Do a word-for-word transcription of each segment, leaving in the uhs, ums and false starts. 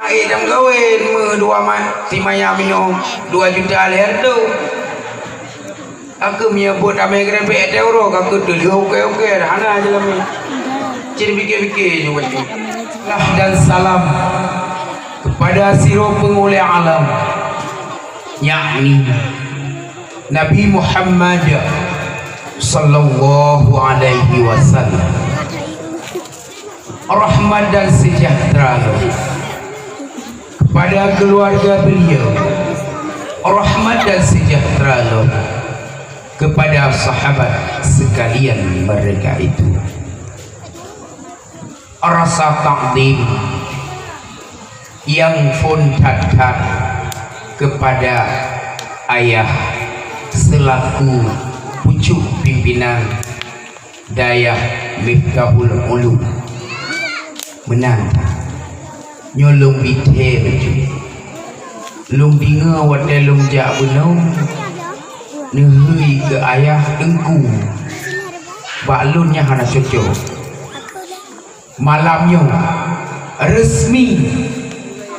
Ai dam gawen me dua ma-, si maya minum dua juta lhèe reutôh. Aku meunyo buet amai geureubeuk teuh uroe, aku tuléh oke-oke, hana je lama. Cit pikir-pikir je bacut. Lah dan salam kepada sidroe peumulia alam, yakni Nabi Muhammad sallallahu alaihi wasallam. Rahmat dan sejahtera lom kepada keluarga beliau. Rahmat dan sejahtera lom kepada sahabat sekalian mereka itu. Rasa takzim nyang phôn that-that kepada ayah selaku pucuk pimpinan Dayah Miftahul Ulum. Meunan. Nyoe lôn bithée bacut. Lôn deungoe watée lôn jak bunoe, neuhôi keu ayah teungku. Bak lôn nyan hana cocok. Malam nyoe, resmi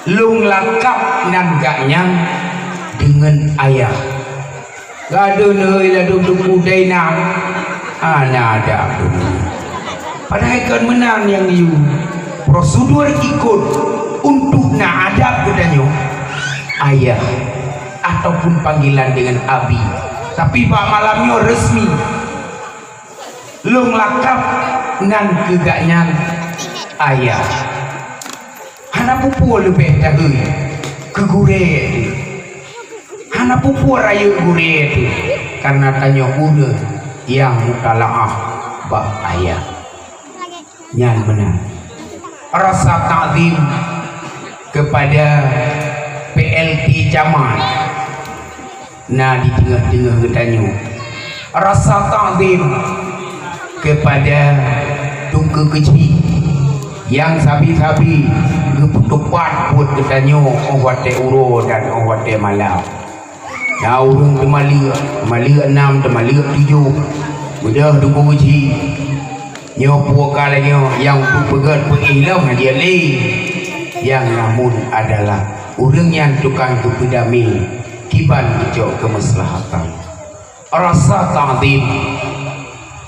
lôn lakab nan gak nyan deungon ayah. Gadôh neuhôi ladôm teungku dai na, hana ada pun. Padahai kon meunan nyang yue. Prosedur ikot untuk na adab geutanyoe, ayah, ataupun panggilan dengan abi. Tapi bak malam nyoe resmi. Lôn lakab nan keu gak nyan ayah. Hana peue-peue leubeh tahôi keu gurée teuh. Hana peue-peue rayeuk gurée teuh, kareuna tanyoe ureuëng nyang mutalaah bak ayah. Nyan meunan. Rasa takzim kepada P L T Camat na di teungoh-teungoh geutanyoe. Rasa takzim kepada Teungku Keuchik nyang sabe-sabe geupeutupat buet geutanyoe óh watée uroe dan óh watée malam. Na ureuëng teumaleuek, teumaleuek nam, teumaleuek tujoh. Beudôh Teungku Keuchik. Nyoe peue ka lagée nyoe nyang peugét peuéh lom hana jeuet lé. Nyang namun adalah ureuëng nyan tukang geupeudamé kiban geucok keumeuslahatan. Rasa takzim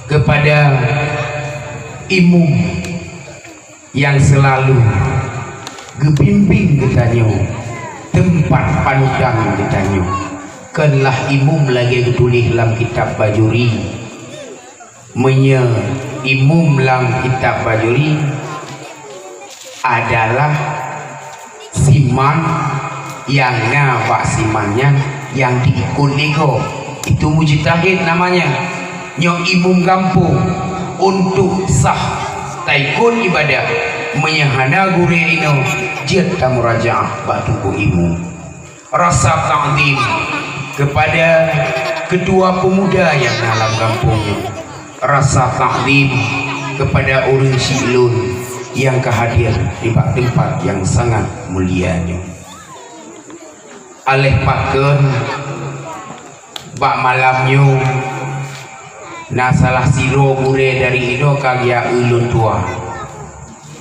kepada imum nyang seulalu geubimbéng geutanyoe, teumpat panutan geutanyoe. Kon lah imum lagée geutuléh lam kitab Bajuri. Meunyoe imum lam kitab Bajuri adalah siman nyang na bak siman nyan nyang diikot lé gob. Itu mujtahid namanya. Nyoe imum gampông untuk sah taikot ibadah. Meunyoe hana gurée inoe, jeuet tamurajaah bak teungku imum. Rasa takzim kepada ketua pemuda nyang na lam gampông nyoe. Rasa takzim kepada ureuëng syiek lôn nyang ka hadir di bak teumpat nyang sangat mulia nyoe. Aléh pakon bak malam nyoe na salah sidroe gurée dari inoe ka geujak eu lôn tuan.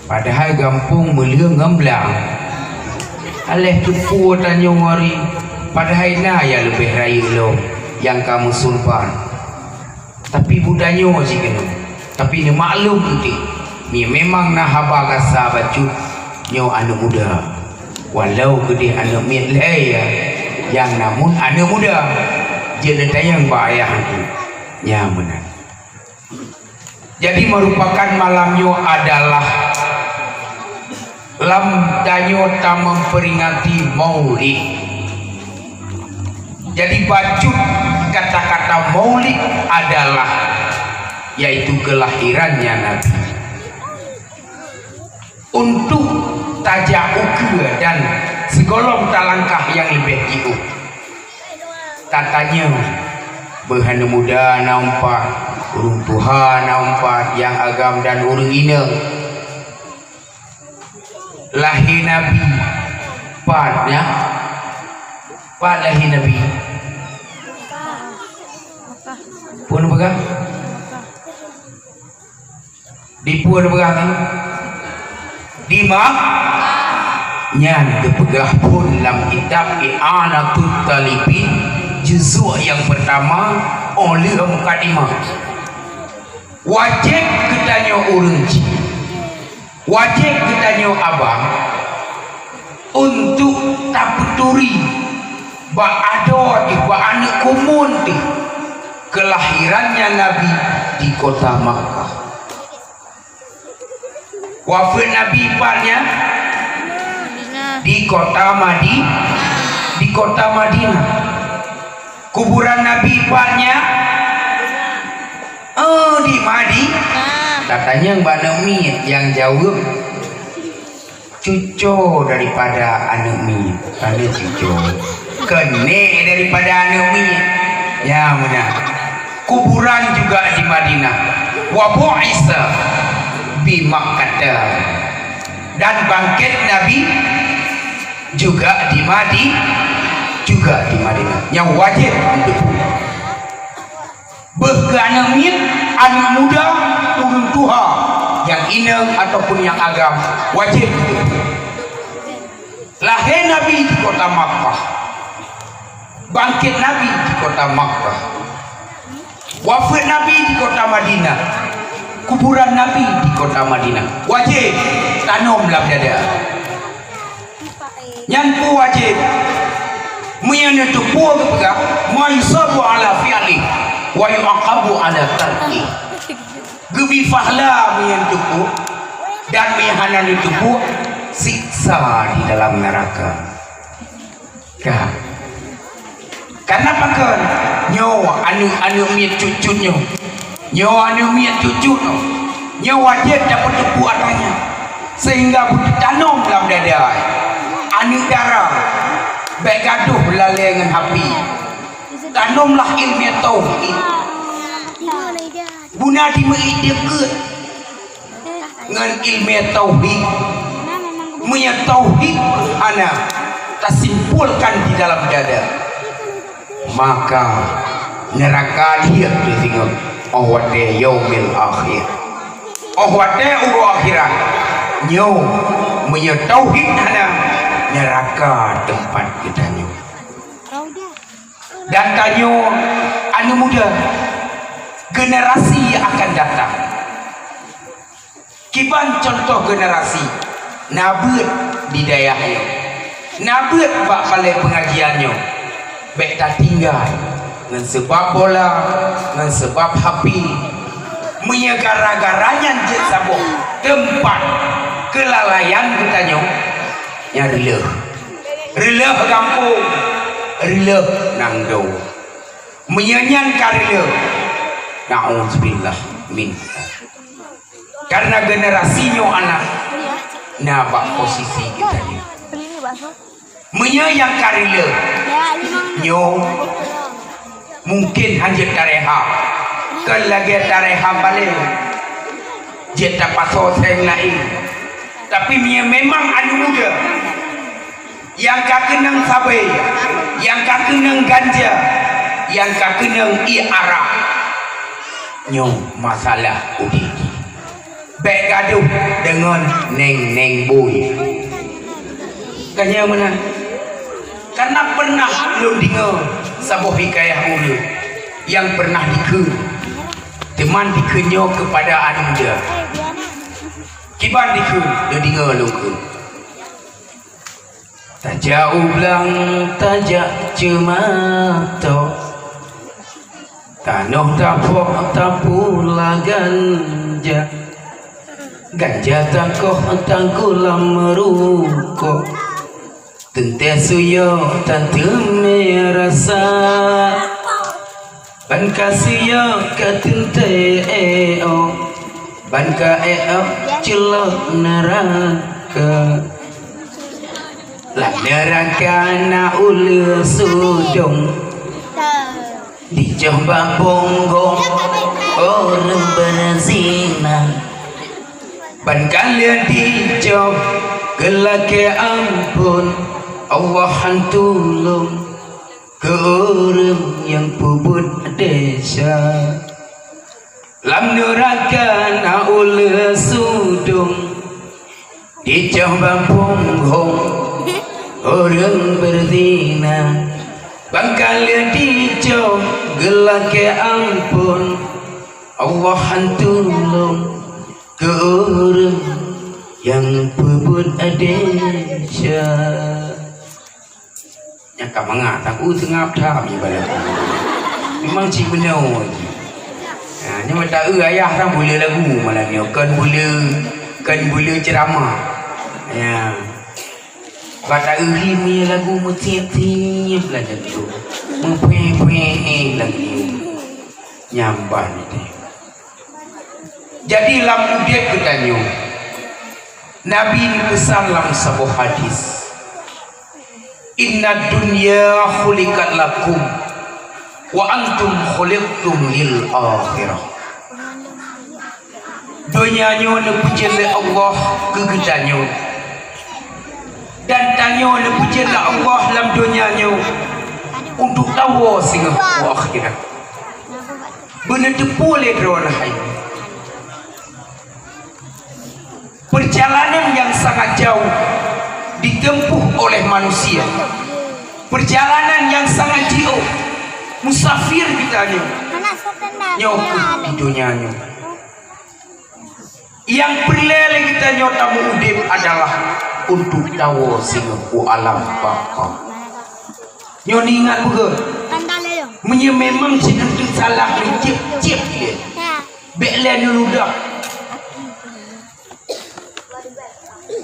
Padahai gampông meuleueng ngon blang. Aléh teupeu tanyoe ngori, padahai na nyang leubeh rayeuk lom nyang ka meusurban. Tapi butanyoe jih keunoe. Tapi neumaklum eunteuk, mi-, memang na haba gasa bacut nyoe aneuëk muda. Walau geudeh aneuëk miet lhée ya, nyang namun aneuëk muda. Jeuet neutanyong bak ayah aneuëk. Nyang meunan. Jadi, merupakan malam nyoe adalah lam tanyoe tameuperingati Maulid. Jadi, bacut kata-kata Maulid adalah, yaitu kelahirannya Nabi. Untuk tajak ukeue dan sigohlom talangkah nyang leubeh jiôh. Tatanyong, beuh aneuëk muda na umpat, ureuëng tuha na umpat, nyang agam dan ureuëng inong. Lahé Nabi, pat nyan? Pat lahé Nabi? Peue neupeugah? Di peue neupeugah nyan? Di Ma-, Nyan geupeugah phon lam kitab I'anatut Talibin, juzuk nyang peurtama, óh lheueh mukadimah. Wajéb geutanyoe ureuëng chik, wajéb geutanyoe abang, untuk tapeuturi bak adoe teuh, bak aneuëk kumuen teuh, keulahirannya Nabi di kota Makkah. Wafeuet Nabi pat nyan? Di kota Madi-, di kota Madinah. Kuburan Nabi pat nyan? Oh, di Madi-, tatanyong bak aneuëk miet, nyang jaweueb cuco daripada aneuëk miet. Pane cuco? Keuneuk daripada aneuëk miet. Ya, meunan. Kuburan juga di Madinah. Wa bu'itsa bi Makkah. Dan bangkét Nabi juga di Madi-, juga di Madinah. Nyang wajéb untuk beuh keu aneuëk miet, aneuëk muda, ureuëng tuha, nyang inong ataupun nyang agam, wajéb. Lahé Nabi di kota Makkah, bangkét Nabi di kota Makkah, wafeuet Nabi di kota Madinah, kuburan Nabi di kota Madinah, wajéb tanom lam dada. Nyan peue wajéb. Meunyoe neuteupeue geupeugah, "Man sabara ala fi'li wa yu'aqabu ala tarki." Geubri pahala meunyoe neuteupeue, dan meunyoe hana neuteupeue, siksa di dalam neraka. Ka. Karena pakon? Nyoe aneuëk-aneuëk miet cucut nyoe. Nyoe aneuëk miet cucut nyoe. Nyoe wajéb tapeuteupeue atra nyan. Sehingga beutatanom lam dada. Aneuëk dara, bék gadôh lalée ngon hapi. Tanomlah iéleumé tauhid. Guna dimeu'it dikeue ngon iéleumé tauhid. Meunyoe tauhid hana tasimpolkan di dalam dada, maka neuraka liek teuh singoh óh watée yaumil akhir. Óh watée uroe akhirat nyoe, meunyoe tauhid hana, neuraka teumpat geutanyoe. Dan tanyoe aneuëk muda, generasi akan datang. Kiban cuntoh generasi, na beuet di dayah nyoe, na beuet bak balée peungajian nyoe, bék tatinggai ngon seubab bola, ngon seubab hapi. Meunyoe gara-gara nyan jeuet saboh teumpat keulalaian geutanyoe, nyan reuloh. Reuloh gampông, reuloh nanggroe. Meunyoe nyan ka reuloh, na'udzubillah min. Karena generasi nyoe aneuk na bak posisi geutanyoe. Meunyoe nyang ka reuloh nyoe mungken hana jeuet tarehab, kon lagée tarehab balée, jeuet tapasoe seng laén. Tapi meunyoe memang aneuëk muda nyang ka keunong sabé, nyang ka keunong ganja, nyang ka keunong ié arak, nyoe masalah udeb jih. Bék gadôh deungon néng-néng bui. Ka nyan meunan. Karena pernah lôn deungoe saboh hikayah ureuëng nyang pernah dikheun, teuma dikheun nyoe keupada aneuëk muda. Kiban dikheun, lôn deungoe lôn kheun. Tajak u blang, tajak ceumato, tanoh tapok tapula ganja, ganja takoh tagulam rukok, teuntée suyok tateumé rasa. Ban ka siyok ka teuntée éok, ban ka éok ceulok neuraka. Lam neuraka na uleue sudong, dicoh bak punggong ureuëng beuzina. Ban ka lheueh dicoh geulakée amphon, Allah han tulông keu ureuëng nyang peubuet desya. Lam neuraka na uleue sudong, dicoh bak punggong Ureuëng beuzina, bangkaleuh dicok, geulakée amphon, Allah han tulông keu ureuëng nyang peubuet desya. Nyang ka mangat, aku seungab that ibarat. Memang cit meunoe jih. Ha, nyoe mata eu ayah kan bule lagu malam nyoe, kon bule, kon bule ceramah. Ya. Bata eu hi mi lagu meusiep-siep lah jantung. Meupuéh-puéh lagu. Nyambah ni deh. Jadi lam udeb geutanyoe, Nabi neupeusan lam saboh hadis, "Inna dunya khuliqat lakum wa antum khuliqtum lil akhirah." Donya nyoe neupeujeuet lé Allah keu geutanyoe, dan tanyoe neupeujeuet lé Allah lam donya nyoe untuk tawoe singoh u akhirat. Beuneuteupeu lé droeneuh hai. Perjalanan yang sangat jauh ditempuh oleh manusia. Perjalanan yang sangat jauh, musafir geutanyoe. Nyoe di donya nyoe. Nyang peureulée lé geutanyoe tameuudeb adalah untuk tawoe singoh u alam baka. Nyoe ingat beugét. Meunyoe memang sidang teusalah, neucieb-cieb lé. Bék lé neuludah.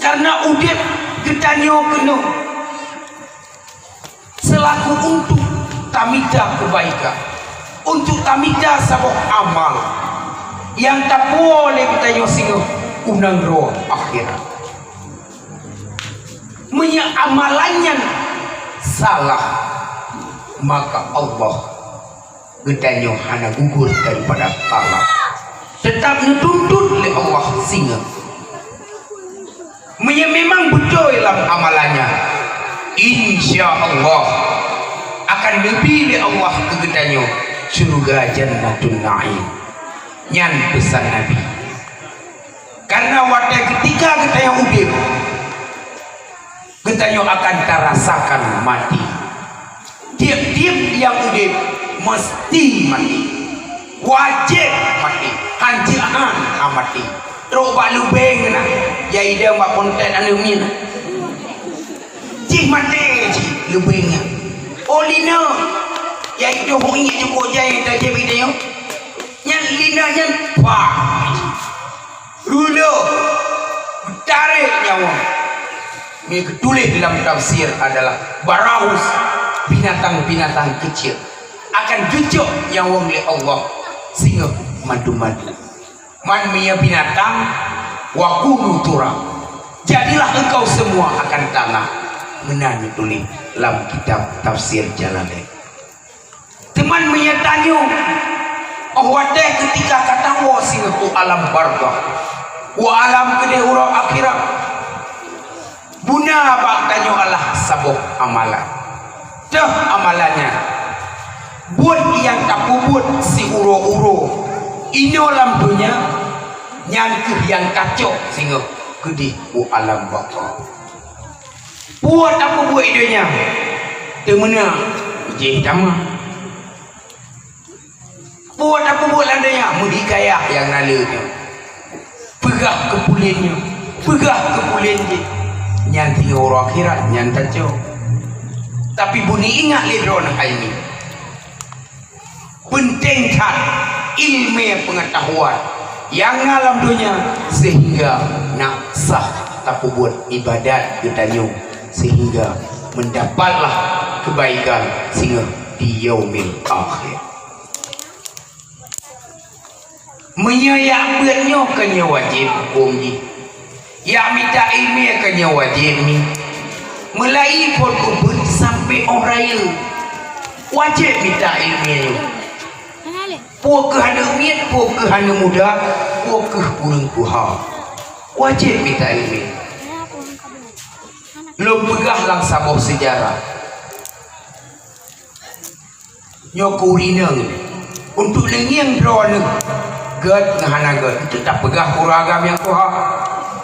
Karena udeb geutanyoe keunoe seulaku untuk tamita keubaikan, untuk tamita saboh amal nyang tapuwoe lé geutanyoe singoh u nanggroe akhirat. Meunyoe amalan nyan salah, maka Allah geutanyoe hana gugur daripada Allah. Teutap neutuntut lé Allah singoh. Meunyoe memang beutôi lam amalannya, insya Allah akan neubi lé Allah keu geutanyoe syeuruga Jannatun Naim. Nyan peusan Nabi. Karena watée keutika geutanyoe udeb, geutanyoe akan tarasakan maté. Tieb-tieb nyang udeb meuseuti maté. Wajéb maté. Hanjeuet han hana maté. Trok bak leubeng na, ya idong bak pontet aneuk miet. Jih maté jih leubeng nyan. Oh lina, ya idong hok ié jukuk jai tajép idong. Nyan lina nyan pah. Rula, tarek nyawa. Ni geutuléh dalam tafsir adalah barahus, binatang-binatang kecil, akan geucok nyawa lé Allah singoh mandum-mandum. Man meunyoe binatang, wa kunu turab. Jadilah engkau semua akan tanah. Meunan geutuléh lam kitab tafsir Jalalain. Teuma meunyoe tanyoe, oh watée keutika ka tawoe singoh u alam barzakh, u alam keudeh uroe akhirat, buna bak tanyoe adalah saboh amalan. Teuh amalan nyan, buet nyang tapeubuet siuroe-uroe inoe lam donya, nyan kheueh nyang tacok singoh keudeh u alam barzakh. Peue tapeubuet i donya? Teumeunak jih tamah. Peue tapeubuet lam donya? Meuhikayat nyang na le nyoe. Peugah keu pulen nyoe, peugah keu pulen jih. Nyan singoh uroe akhirat, nyan tacok. Tapi beuneuingat lé droeneuh hai nyoe. Peunteng that ileumé peungeutahuan nyang na lam donya seuhingga nak sah tapeubuet iébadat geutanyoe seuhingga meudapatlah keubaikan singoh di yaumil akhir. Meunyoe jak beuet nyoe keu nyoe wajéb hukôm jih. Jak mita iéleumé keu nyoe wajéb mi. Meulayi phon ubeuet sampoe óh rayeuk, wajéb mita iéleumé nyoe. Peue keuh aneuk miet, peue keuh aneuk muda, peue keuh ureuëng tuha, wajéb mita iéleumé. Lôn peugah lam saboh seujarah. Nyoe keu ureuëng inong, untuk neungieng droeneuh, gét ngon hana gét, teutap peugah keu ureuëng agam nyang tuha.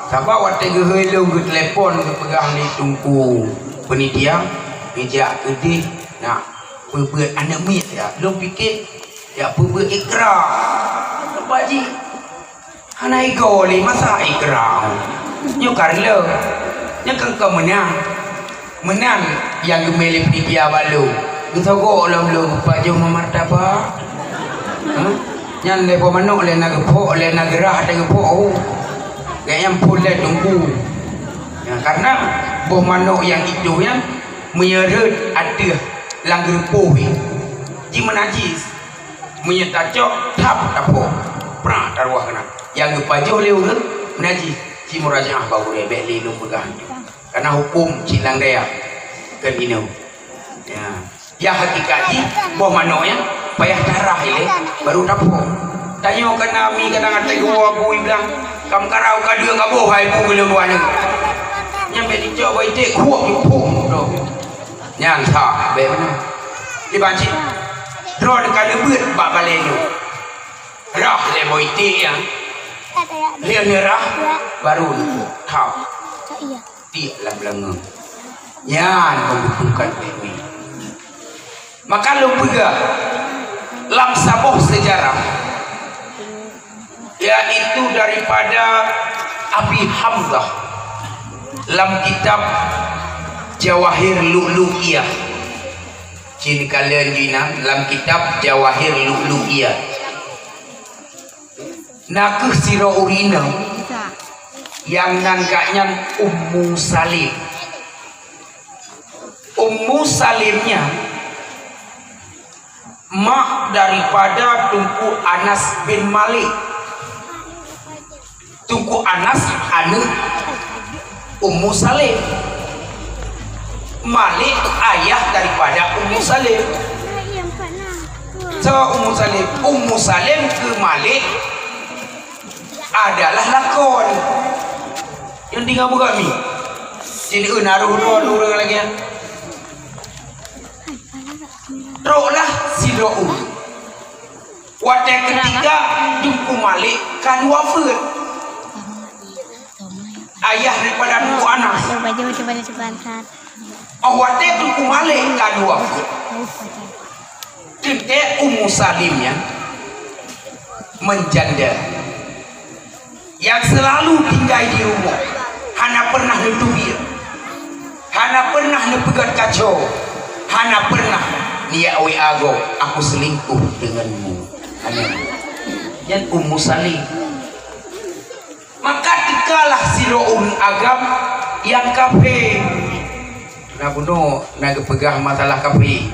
Sabab watée geuhôi lôn geutelepon geupeugah lé Teungku Peunitia, geujak keudeh nak peubeuet aneuk miet, ya. Lôn pike, ya, peubeuet ikra. Nampak jih? Hana igoe lé, masa ikra. Nyoe ka reuloh. Nyoe kan kon meunan. Meunan nyang geumé lé peunitia bak lôn. Geusogok lom lôn, pajoh martabak. Hah? Nyan lé boh manok lé na geupok, lé na geurah lé geupok. Oh. Gobnyan phon lé teungku. Ya, karena boh manok nyang itu nyan meunyoe rhot ateueh lam geureupoh jih, jih meunajis. Meunyoe tacok, thap tapok, prak taruah keunan. Nyang geupajoh lé ureueng meunajis, jih murajaah bak gurée, bék lé lôn peugah. Karena huköm cit lam dayah keu inong. Ya. Ya, hakikat jih, boh manok nyan payah tarah ilée, baru tapok. Tanyoe kana mi kadang até geuwoe bui blang, kam karau ka dua ka boh hai bu geuleueng dua nyoe. Nyan bék dicok bak iték, kuok jipuk tu. Nyan that, bék meunan. Diban cit, droeneuh ka neubeuet bak balée nyoe. Rah lé bak iték nyan. Lheueh neurah, baru neupuk. That. Tiek lam beulangöng. Nyan pembutuhkan ilmu. Maka lôn peugah, lam saboh sejarah, yaitu daripada Abi Hamzah, lam kitab Jawahir Lu'lu'iyah. Cit kalon jinan lam kitab Jawahir Lu'lu'iyah. Na kheueh sidroe ureueng inong nyang nan gobnyan Ummu Salim. Ummu Salim nyan mak daripada Teungku Anas bin Malik. Teungku Anas aneuk Ummu Salim. Malik ayah daripada Ummu Salim. Soe Ummu Salim? Ummu Salim keu Malik adalah lakon. Nyang tinggai buka mi. Sini, eh, naruh droe ureueng lagée nyan. Troklah sidroe ureueng. Watée keutika Teungku Malik kan wafeuet, ayah daripada Teungku Anas. Oh, watée Teungku Malik kan wafeuet, teuntée Ummu Salim nyan meujanda. Nyang seulalu tinggai di rumoh, hana peureunah neuteubiet, hana peureunah neupeugét kaco, hana peureunah neujak W A gob, "Aku selingkuh denganmu." Hana. Nyan Ummu Salim. Maka teukalah sidroe ureueng agam nyang kafé. Na bunoe na geupeugah masalah kafé.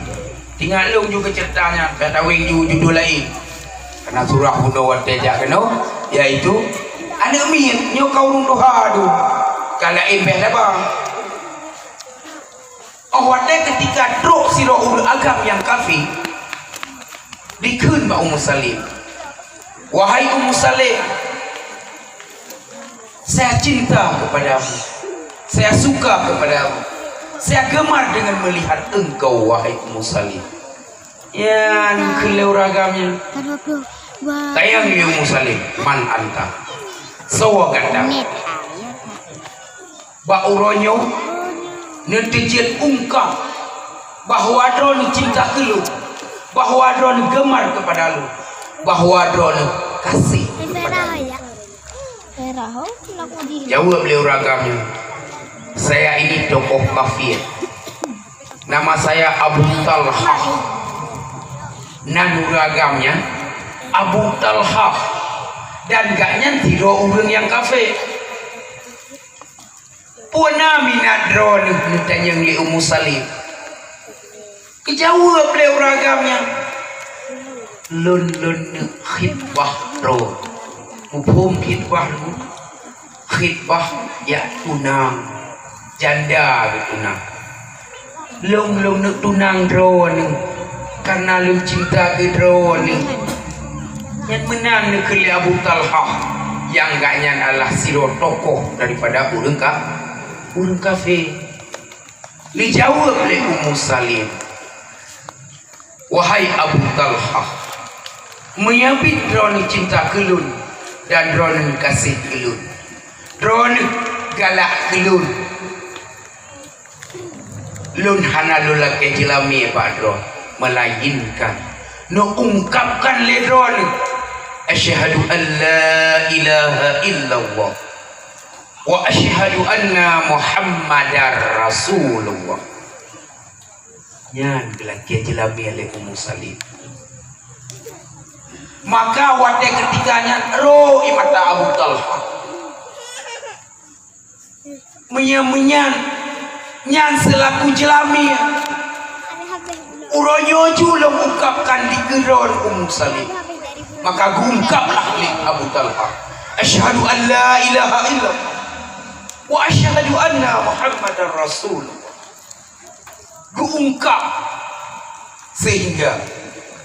Tingat lôn ju keu ceurita nyan, ka taweng ju judul laén. Karena surah bunoe watée jak keunoe, yaitu aneuk miet nyoe ka ureueng tuha tu. Ka laén beh daba. Oh, watée keutika trok sidroe ureueng agam nyang kafé, dikheun bak Ummu Salim, "Wahai Ummu Salim, saya cinta kepadamu. Saya suka kepadamu. Saya gemar dengan melihat engkau, wahai Ummu Salim." Nyan kheun lé ureueng agam nyan. Tanyong lé Ummu Salim, "Man anta?" Soe gata? Bak uroe nyoe, neuteujeuet ungkap bahwa droeneuh cinta keu lôn, bahwa droeneuh gemar kepada lôn, bahwa droeneuh kasih kepada lôn. Jaweueb lé ureueng agam nyan, "Saya ini tokoh kafir. Nama saya Abu Talhah." Nan ureueng agam nyan Abu Talhah, dan gobnyan sidroe ureueng nyang kafé. "Peue na minat droeneuh?" neutanyong lé Ummu Salim. Geujaweueb lé ureueng agam nyan, "Lôn, lôn neuk khitbah droe." Muphom khitbah lôn? Khitbah jak tunang, janda geutunang. "Lôn, lôn neuk tunang droeneuh, karena lôn cinta keu droeneuh." Nyan meunan neukheun lé Abu Talhah, nyang gobnyan adalah sidroe tokoh daripada ureueng ka-, ureueng kafé. Geujaweueb lé Ummu Salim, "Wahai Abu Talhah, meunyoe biet droeneuh cinta keu lôn dan droeneuh gaséh keu lôn, droeneuh galak keu lôn, Lôn hana lôn lakée jeulamé bak droe, meulainkan neuungkapkan lé droe, "Asyhadu an la ilaha illallah wa asyhadu anna Muhammadar Rasulullah." Nyan geulakée jeulamé lé Ummu Salim. Maka watée keutika nyan rhot ie mata Abu Talha. Meunyan-meunyan, nyan seulaku jeulamé. Uroe nyoe ju lôn ungkapkan dikeue droe Ummu Salim. Maka geuungkaplah lé Abu Talha, "Asyhadu an la ilaha illallah wa asyhadu anna Muhammadar Rasulullah." Geuungkap, sehingga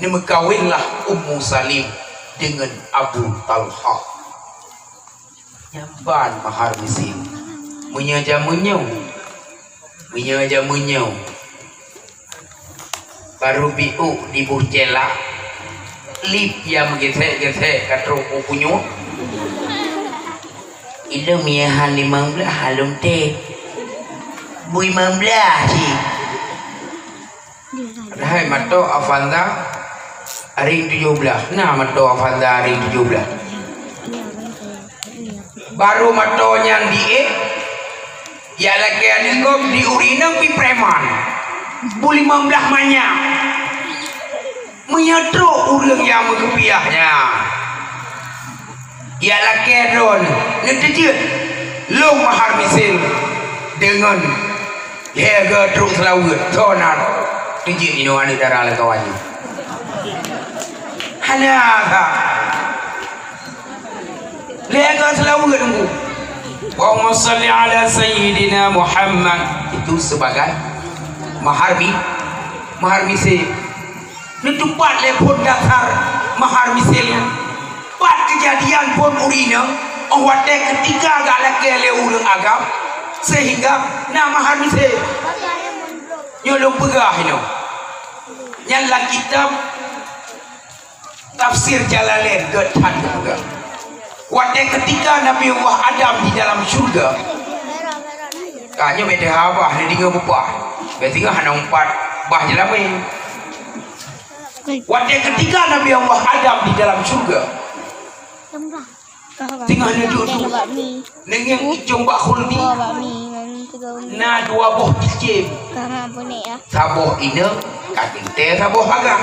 neumeukawinlah Ummu Salim deungon Abu Talha. Nyan ban mahar misil. Meunyoe jameun nyoe, meunyoe jameun nyoe, barô biôk diboh cella, lip nyang meugesek-gesek ka trok u punyueng. Ilôn meuhan limong blaih lôn tem. Bui limong blaih cit. Padahai moto Avanza ring tujoh blaih. Na moto Avanza ring tujoh blaih. Barô moto nyan diék, jak lakée aneuk gob di ureueng inong pih preman. Bui limong blaih manyam. Meunyoe trok ureueng nyang meukeupiah nyan, jak lakée droe neuteujeuet lôn mahar misil deungon lhée goe trok seulaweuet, tho na teujeuet inoe aneuk dara lam kawan nyoe. Hana that. Lhée goe seulaweuet teungku. Allahumma shalli ala sayyidina Muhammad. Itu sebagai mahar mi-, mahar misil. Neutupat lé phon dasar mahar misil nyan. Pat keujadian phon ureueng inong, óh watée keutika geulakée lé ureueng agam, sehingga na mahar misil. Nyoe lôn peugah inoe. Nyan lam kitab Tafsir Jalalain geutanyoe geupeugah, watée keutika Nabi Allah Adam di dalam syeuruga, ka nyoe beda haba neudeungoe bubah. Beda hana umpat bah jeulamé. Watée keutika Nabi Allah Adam di dalam syeuruga, teungoh neuduek-duek, neungieng icong bak khuldi, na dua boh cicém. Saboh inong ka teuntée saboh agam.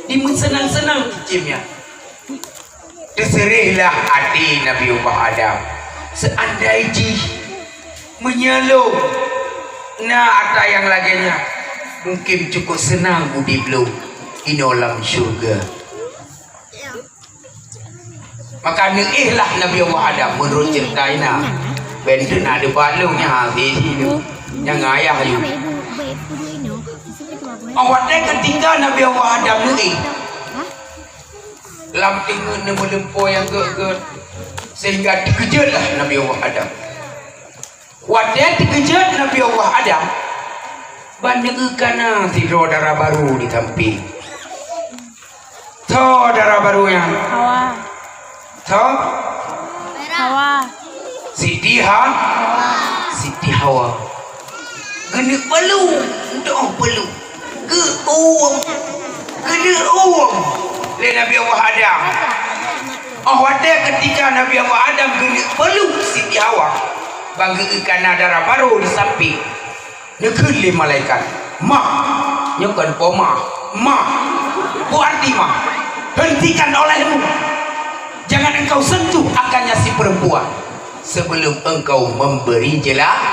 Dimeuseunang-seunang cicém nyan. Teuseurehlah até Nabi Allah Adam. Seandai jih meunyoe lôn na ata nyang lagée nyan, mungken cukôp seunang udeb lôn inoe lam syeuruga. Maka neuéh lah Nabi Allah Adam meunurot ceurita inan. Bèk teuk na deuh balong nyan habéh jih tu. Nyang ayah jih. Awak teuh keutika Nabi Allah Adam neuéh lam teungeut neumeulimpôh nyang gèt-gèt, sehingga teukeujot lah Nabi Allah Adam. Watèe teukeujot Nabi Allah Adam, ban neueu kana sidroe dara barô di sampéng. Soe dara barô nyan? Hawa. Soe? Hawa. Siti Ha-, Siti Hawa. Geuneuk peuluk, untuk peuluk. Geuuem. Geuneuk uem lé Nabi Allah Adam. Óh watèe keutika Nabi Allah Adam geuneuk peuluk Siti Hawa, ban geueu kana dara barô di sampéng, neukheun lé malaikat, "Mah!" Nyoe kon po mah. "Mah!" Peue arti mah? "Hentikan olehmu. Jangan engkau sentuh akannya si perempuan sebelum engkau memberi jela-,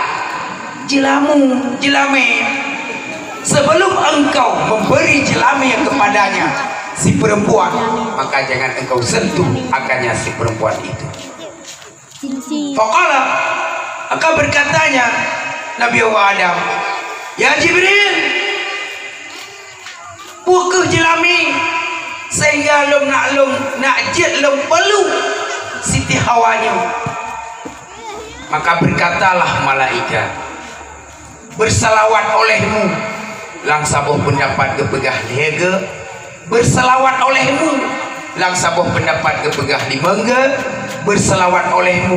jelamu, jelamé. Sebelum engkau memberi jelamé kepadanya, si perempuan, maka jangan engkau sentuh akannya si perempuan itu." Faqala, maka berkatanya Nabi Allah Adam, "Ya Jibril, peu kheueh jeulamé sehingga lôn nak, lôn nak jeuet lôn peuluk Siti Hawa nyoe?" Maka berkatalah malaikat, "Bersalawat olehmu," lam saboh peundapat geupeugah lhèe geuh, "Bersalawat olehmu," lam saboh peundapat geupeugah limong geuh, "Bersalawat olehmu,"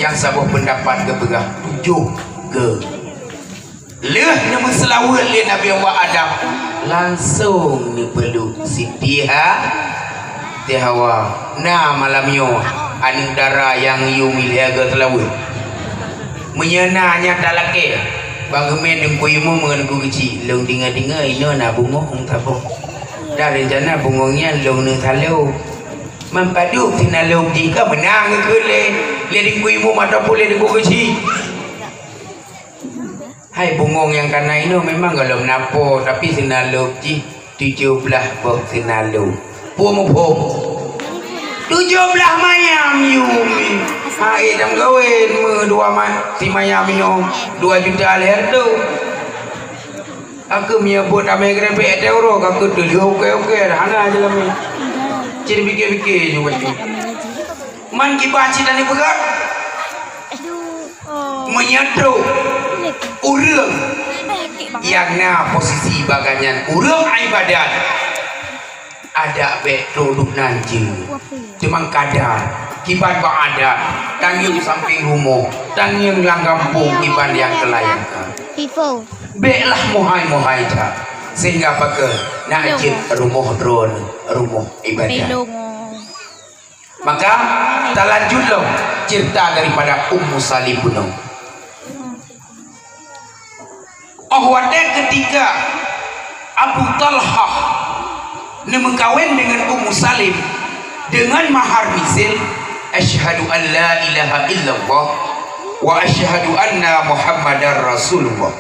nyang saboh peundapat geupeugah tujoh geuh. Lheueh neumeuseulaweuet lé Nabi Allah Adam, langsong neupeuleuk Siti Ha-, Siti Hawa. Na malam nyoe aneuk dara nyang yum ilée geuseulaweuet. Meunyoe na nyang talakée, bang geumén Teungku Imum ngon Teungku Geuchik, lôn deungoe-deungoe inoe na bungong saboh. Dan rencana bungong nyan lôn neusalô. Man padub sinalô jih ka meunang geukheun lé, lé Teungku Imum ataupun lé Teungku Geuchik. Hai bungong nyang kana inoe memang gohlom na po, tapi sinalô jih tujoh blaih boh sinalô. Peue muphom? Tujoh blaih mayam yum. Hai dam gawen meu dua ma-, si mayam inoe dua juta lhèe reutôh. Aku meunyo buet damai geureumpék teuh uroe, aku tujoh uke-uke hana jeulamin. Cit pike-pike ju bacut. Man kiban cit aneuk peugah. Meunyoe trok ureueng nyang na posisi bagaih nyan ureueng ibadat, adak bèk trok duek nan jeuet. Teuma kada kiban bak adat, tangieng sampéng rumoh, tangieng lam gampông kiban nyang keulayakan. Bèklah muhai-muhai that, sehingga pakon nak jeuet rumoh droeneuh, rumoh ibadat. Maka, talanjut lom cerita daripada Ummu Salim bunoe. Oh watèe ketika Abu Talhah neumeukawen deungon Ummu Salim deungon mahar misil, "Asyhadu an la ilaha illallah wa asyhadu anna Muhammadar Rasulullah."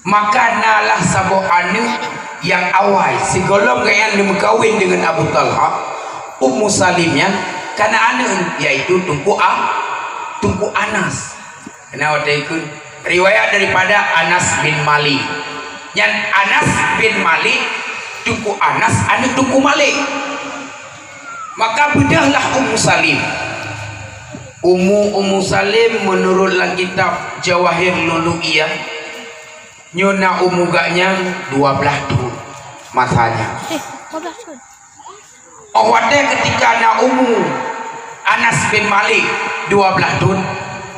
Maka na lah saboh aneuk nyang awai sigohlom gobnyan neumeukawen deungon Abu Talha, Ummu Salim nyan kana aneuk, yaitu Teungku A-, Teungku Anas. Kana watèe ikheun riwayat daripada Anas bin Malik. Nyan Anas bin Malik, Teungku Anas aneuk Teungku Malik. Maka beudôhlah Ummu Salim. Umu Ummu Salim meunurot lam kitab Jawahir Lulu'iyah, nyoe na umu gobnyan dua blaih thon masa nyan. Eh, dua blaih thon. Oh watèe keutika na umu Anas bin Malik dua blaih thon,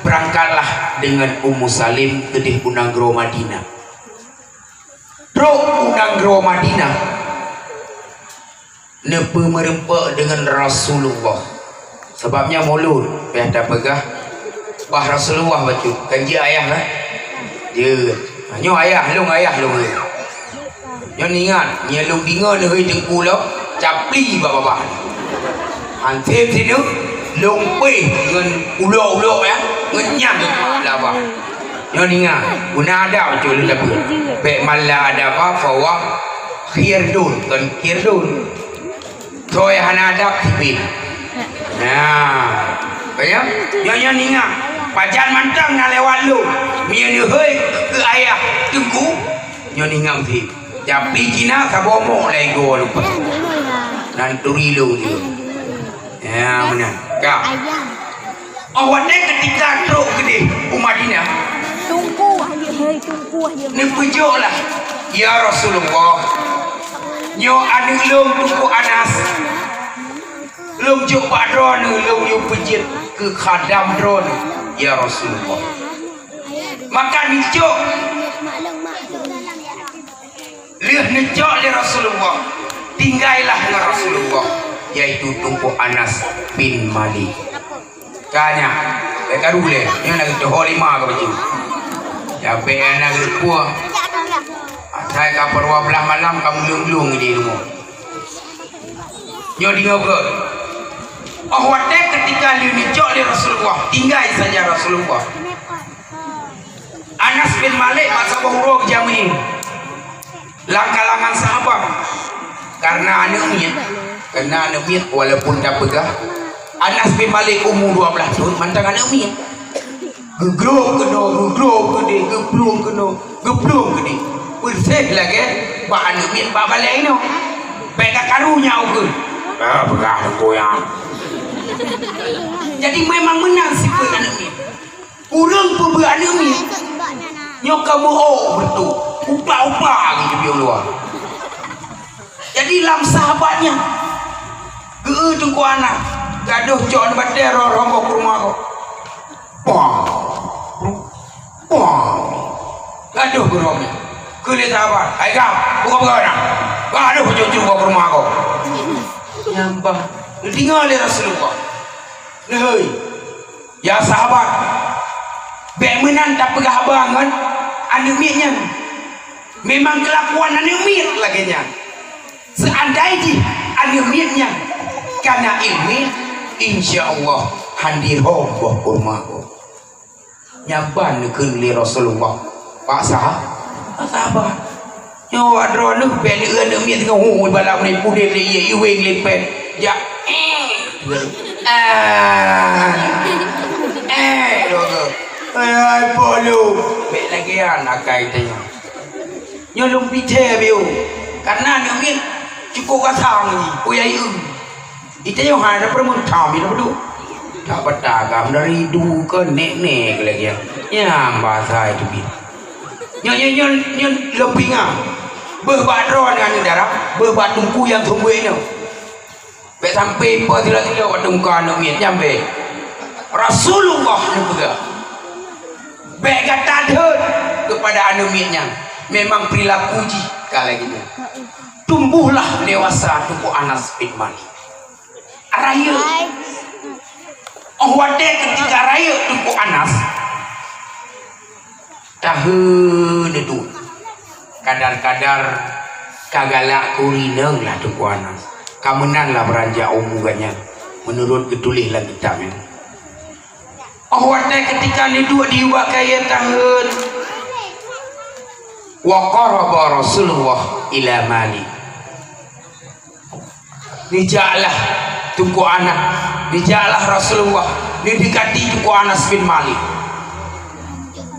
beurangkatlah deungon Ummu Salim keudeh u nanggroe Madinah. Trok u nanggroe Madinah, neupeumeureumpok deungon Rasulullah. Sabab nyan mulod, payah tapeugah bah Rasulullah bacut, kan jeuet ayah kan? Jeuet. Ha, nyoe ayah lôn, ayah lôn. Nyoe ingat, nyoe lôn deungoe neuhôi teungku lom, capli bak babah. Hanseb sineuk, lôn péh ngon ulok-ulok nyan, ngon nyan lam babah. Nyoe ingat, guna adab bacut lôn tapeugah. Bèk man la adaba fahuwa khirdun, kon khirdun. Soe hana adab sibit. Nah, paham? Nyoe, nyoe ingat. Pajan mantong na lewat lôn. Meunyoe neuhôi keu ayah teungku, nyoe ingat meusti. Tapi Cina saboh mok lagèe goe lupa. Nan turi lôn tu. Ya, meunan. Ka. Oh watèe keutika trok keudeh u Madinah. Teungku, hai, teungku, hai. Neupeujok lah, "Ya Rasulullah, nyoe aneuk lôn Teungku Anas. Lôn jok bak droeneuh, lôn yue peujeuet keu khadam droeneuh, ya Rasulullah." Maka neucok. Lheueh neucok lé Rasulullah, tinggailah ngon Rasulullah, yaitu Teungku Anas bin Malik. Ka nyan, bèk karu lé, nyoe na geucok ho lima ka baju. Nyang bèk na geupeue. Asai ka peuruwa blaih malam ka meuleueng-leueng di rumoh. Nyoe deungoe beuet. Oh watèe keutika lheueh neucok lé Rasulullah, tinggai saja Rasulullah. Anas bin Malik masa boh uroe geujamé lam kalangan sahabat. Karena aneuk miet, karena aneuk miet walaupun tapeugah Anas bin Malik umu dua blaih thon mantong aneuk miet. Geugrob keunoe, geugrob keudeh, geuplueng keunoe, geuplueng keudeh. Peuséh lagèe bak aneuk miet bak balèe inoe. Bèk ka karu nyan ukeue. Ah, peugah teungku nyan. Jadi memang meunan sifeuet aneuk miet. Ureueng peubeuet aneuk miet nyoe ka meu-ôk beutôi, upa-upa gitu piôh luwa. Jadi lam sahabat nyan, geu-eu teungku anak, gadôh cok batèe roh rombong keu rumoh gob. Pah! Wah. Aduh, geurok nyan. Keu lé sahabat, "Hai gam, buka-buka na. Aduh, cucu gua ke rumah kau." Nyan bah, geudeungoe lé Rasulullah. Leuhôi, ya sahabat, bék meunan tapeugah haba ngon aneuk miet nyan. Memang keulakuan aneuk miet lagée nyan. Seandai jih aneuk miet nyan kana ileumèe, insya Allah handi rhom boh kurma boh. Nyan ban neukheun lé Rasulullah. Pak sah-, Pak sahabat. Nyoe wak droeneuh bèk lé aneuk miet singoh hu bala meunan pudeb lé ié iweng lé pèn. Jak, eh, ah, eh, dua ke. Ai polu. Bèk lagèe nyan akai tanyoe. Nyoe lôn picè biu. Karena aneuk miet cukup gasang jih, kuyai eu. Ita nyoe hana peureumeutam ita peuduek. Tak bata gam dari du ke nek-nek lagèe nyan. Nyan bahasa itu bi. Nyoe, nyoe, nyoe, nyoe lôn pinga. Beuh bak droe ngon aneuk dara, beuh bak teungku nyang seumbeuet nyoe. Bèk sampai ipo sila-sila watèe muka aneuk miet nyan bèk. Rasulullah neupeugah, bèk gata dheun keupada aneuk miet nyan. Memang perilaku jih ka lagèe nyan. Tumbuhlah dewasa Teungku Anas bin Malik. Rayeuk. Oh watèe keutika rayeuk Teungku Anas, taheun itu. Kadar-kadar ka galak keu ureueng inong lah Teungku Anas. Ka meunan lah beuranjak umu geuh nyan, meunurot geutuléh lam kitab nyan. Oh watèe keutika neuduek di ubak kayèe taheun, wa qaraba Rasulullah ila Malik. Neujaklah Teungku Anas, neujaklah Rasulullah, neudekati Teungku Anas bin Malik.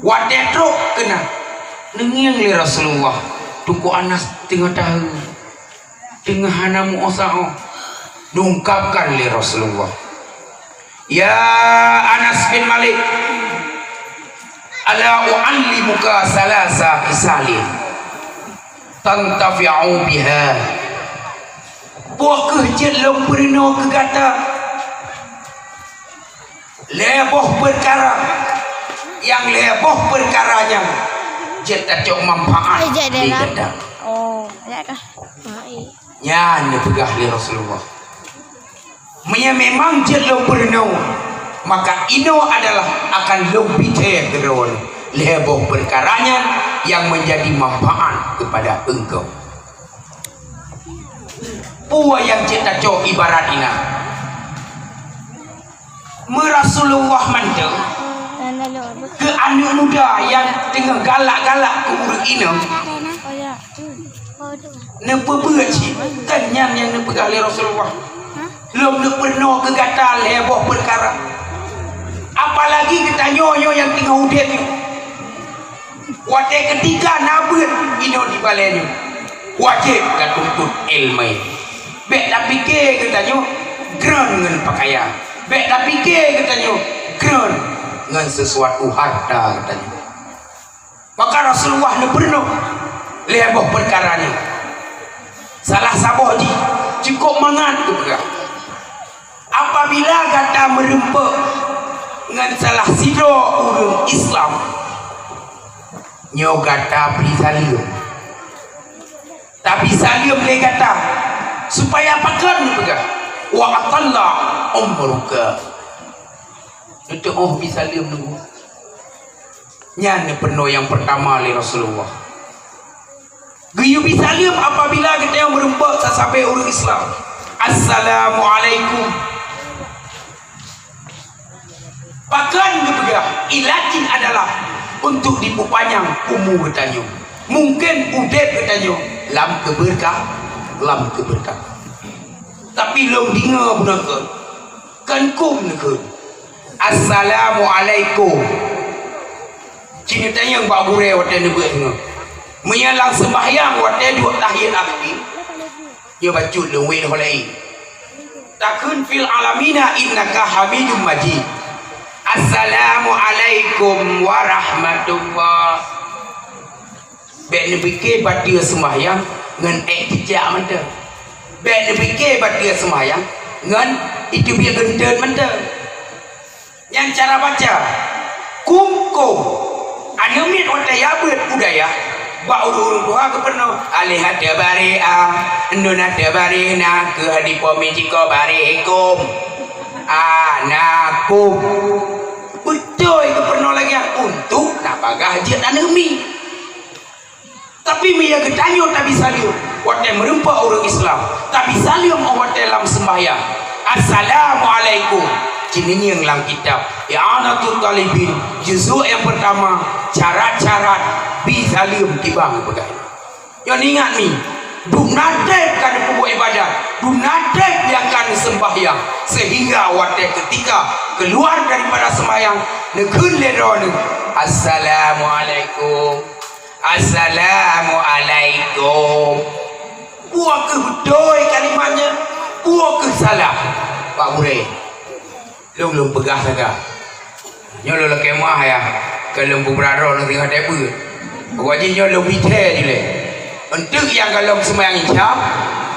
Watèe trok keunan, neungieng lé Rasulullah, Teungku Anas teungoh taheun, teungoh hana meuoh saôh. Neungkapkan lé Rasulullah, "Ya Anas bin Malik, ala u'allimuka salasa khisalin tantafi'u biha." Boh kheueh jeuet lôn peurunoe keu gata lhèe boh peukara, nyang lhèe boh peukara nyan jeuet tacok manfaat lé gata. Oh, ya kah? Nyan neupeugah lé Rasulullah. Meunyoe memang jeuet lôn peurunoe, maka inoe adalah akan lôn picè keudroe lhèe boh peukara nyan nyang meunjadi manfaat keupada engkau. Peue nyang jeuet tacok ibarat inan? Meurasulullah mantong keu aneuk muda nyang teungoh galak-galak keu ureueng inong. Neupeubeuet cit, kan nyan nyang neupeugah lé Rasulullah. Lôn neupeurunoe keu gata lhèe boh peukara. Apalagi geutanyoe nyoe nyang teungoh udeb nyoe. Watèe keutika na beuet inoe di balèe nyoe, wajéb tatuntut ileumèe. Bèk tapike geutanyoe kron ngon peukayan. Bèk tapike geutanyoe kron ngon sisuatu hareuta geutanyoe. Maka Rasulullah neupeurunoe lhèe boh peukara nyan. Salah saboh jih cukôp mangat geupeugah, apabila gata meureumpok ngon salah sidroe ureueng Islam, nyoe gata bri saleuem. Tabi saleuem lé gata, supaya pakon neupeugah, "Wa atalla umruka." Neuteu'oh bi saleuem nunggu. Nyan neupeurunoe nyang peurtama lé Rasulullah. Geuyue bi saleuem apabila geutanyoe meureumpok sasabe ureueng Islam, "Assalamualaikum." Pakon geupeugah, ilat jih adalah untuk dipeupanyang umu geutanyoe. Mungken udeb geutanyoe lam keubeurka-, lam keubeurkatan. Tapi lôn deungoe bunoe kon, kon kôm neukheun, "Assalamualaikum." Ci neutanyong bak gurèe watèe neubeuet deungoe. Meunyoe lam seumbahyang watèe duek tahiyat akhé, nyoe bacut lôn wéh lôn laén. Takheun, "Fil alamina innaka hamidum majid." Assalamualaikum warahmatullah. Bèk neupike bateue seumbahyang ngon èk cicak mantong. Bèk neupike bateue seumbahyang ngon iteubiet geunteuen mantong. Nyan cara baca. Kum kum. Aneuk miet watèe ya beuet budaya, bak ureueng-ureueng tuha geupeurunoe, "Aléh até baré a, ndon até baré na, keu hadi pomi jiko baré hukôm." Anakum. Beutôi geupeurunoe lagèe nyan untuk na bagah jeuet aneuk miet. Tapi meunyo geutanyoe tabi saleuem, watèe meurumpok ureueng Islam, tabi saleuem watèe lam seumbahyang. "Assalamualaikum." Jineungieng lam kitab I'anatut Talibin, juzuk nyang peurtama, syarat-syarat bi saleuem kiban geupeugah. Nyoe ingat mi, dum na trép ka neupeubuet ibadat, dum na trép nyang ka neuseumbahyang, sehingga watèe keutika keuluar daripada seumbahyang, neukheun lé droeneuh, "Assalamualaikum." "Assalamualaikum." Peue keuh beutôi kalimat nyan? Peue keuh salah? Pak Gurèe, lôn, lôn peugah sagai. Nyoe lôn lakèe meu'ah ya, keu lôn peubrat droe lôn tinggai teupeue. Wajéb nyoe lôn bithèe dilèe. Eunteuk nyang gohlom seumayang Isya,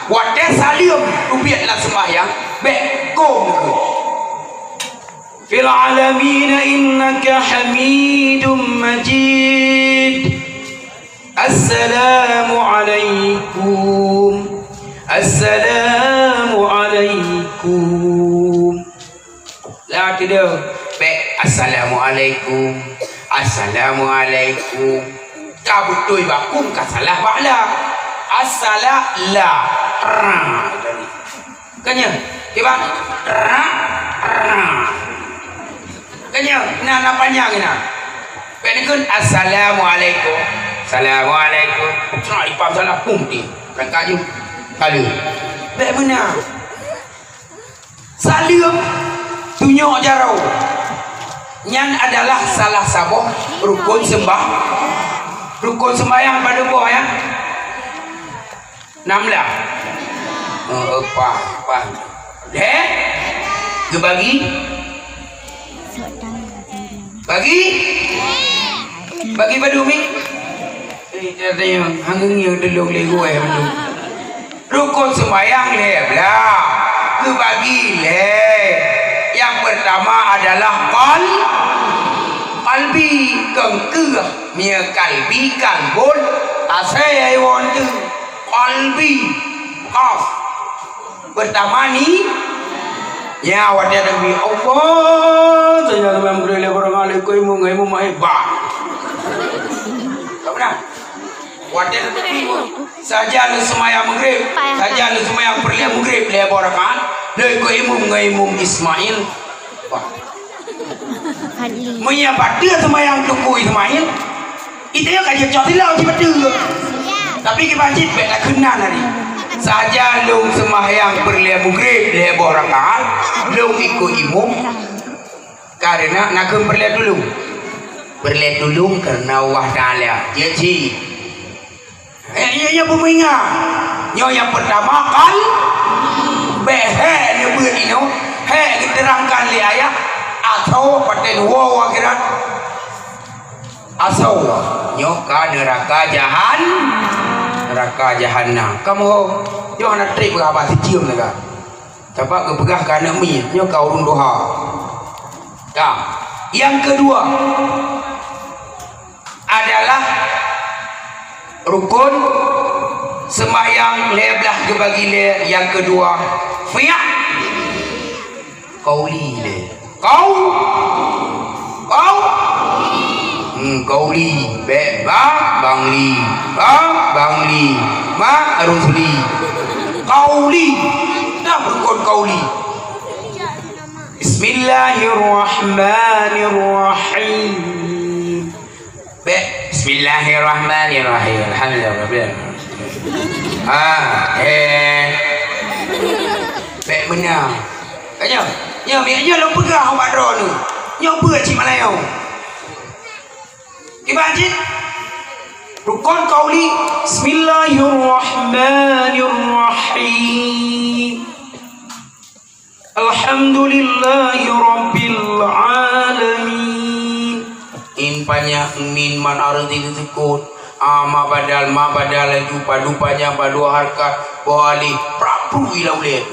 watèe saleuem teubiet lam seumayang, bèk kôm keuh. Fil alamin innaka hamidum majid. Assalamualaikum. Assalamualaikum. Lah tidak. Bèk. Assalamualaikum. Assalamualaikum. Ka beutôi bak kum, ka salah bak la. Asala la. Ra. Keunyoe, kiban? Ra, ra. Keunyoe, na, na panyang na. Bèk neukheun, "Assalamualaikum." "Assalamualaikum." Cuma ipam salah pun ti. Rangka ju. Kali. Bèk meunan. Saleuem tunyok jaroe. Nyan adalah salah saboh rukon seumbah-, rukon seumbahyang padum boh, ya? Nam lah. Oh, pah, pah. Lhèe? Geubagi? Bagi? Bagi padum mi? Eh, tanya, hang ngieng teulông lé guai padum. Rukon seumayang lhèe blah. Geubagi lhèe. Nyang peurtama adalah qal-, qalbi, keungkeuh. Mie kalbi, kalbun, asèe iwon teuh. Qalbi, qaf. Peurtama ni, ya, watèe takbir, Allah, saja sampai meugreb lé barang alaikum, imum, imum, eh, bah. Tak pernah. Watèe takbir, saja lôn seumayang meugreb, saja lôn seumayang peureulèe meugreb, lhèe boh rakaat, lôn ikot imum ngon imum Ismail. Bah. Meunyo bateue seumayang Teungku Ismail, Itu nyoe ka jeuet cok silau cit beutôi. Tapi kiban cit bèk takheun nan hari. Saja lôn seumahyang peureulèe meugreb lhèe boh rakaat, lôn ikot imum. Kareuna nakheun peureulèe tulông. Peureulèe tulông kareuna Allah Taala. Jeuet cit. Eh, iya, iya, peumeuingat. Nyoe nyang peurtama kan bèk hèk neubeuet inoe, hèk geuteurangkan lé ayat, asoe paten woe akhirat. Asoe nyoe ka neuraka jahan-, neuraka jahannam. Kamoe nyoe hana trép peugah haba sicieum teuga. Sabab geupeugah keu aneuk miet, nyoe ka ureueng tuha. Ka. Nyang keudua adalah rukon seumahyang lhèe blah geubagi lhèe, nyang keudua fi'l qauli lé. Qau-, qau-, hmm, qauli. Bèk ba, bangli. Ba, bangli. Ma, rusli. Qauli. Nah, rukon qauli. Bismillahirrahmanirrahim. Bèk. Bismillahirrahmanirrahim. Alhamdulillah. Ah, eh. Bèk meunan. Ka nyoe. Nyoe, nyoe, nyoe lôn peugah ubak droeneuh. Nyoe beuet cit Meulayu. Kiban cit? Rukon qauli. Bismillahirrahmanirrahim. Alhamdulillahi rabbil alamin. Min panyang, min man ardi teuseukot. A ma badal, ma badal laju, padu panyang, padua harkat, boh alif, prap pru i lam ulèe.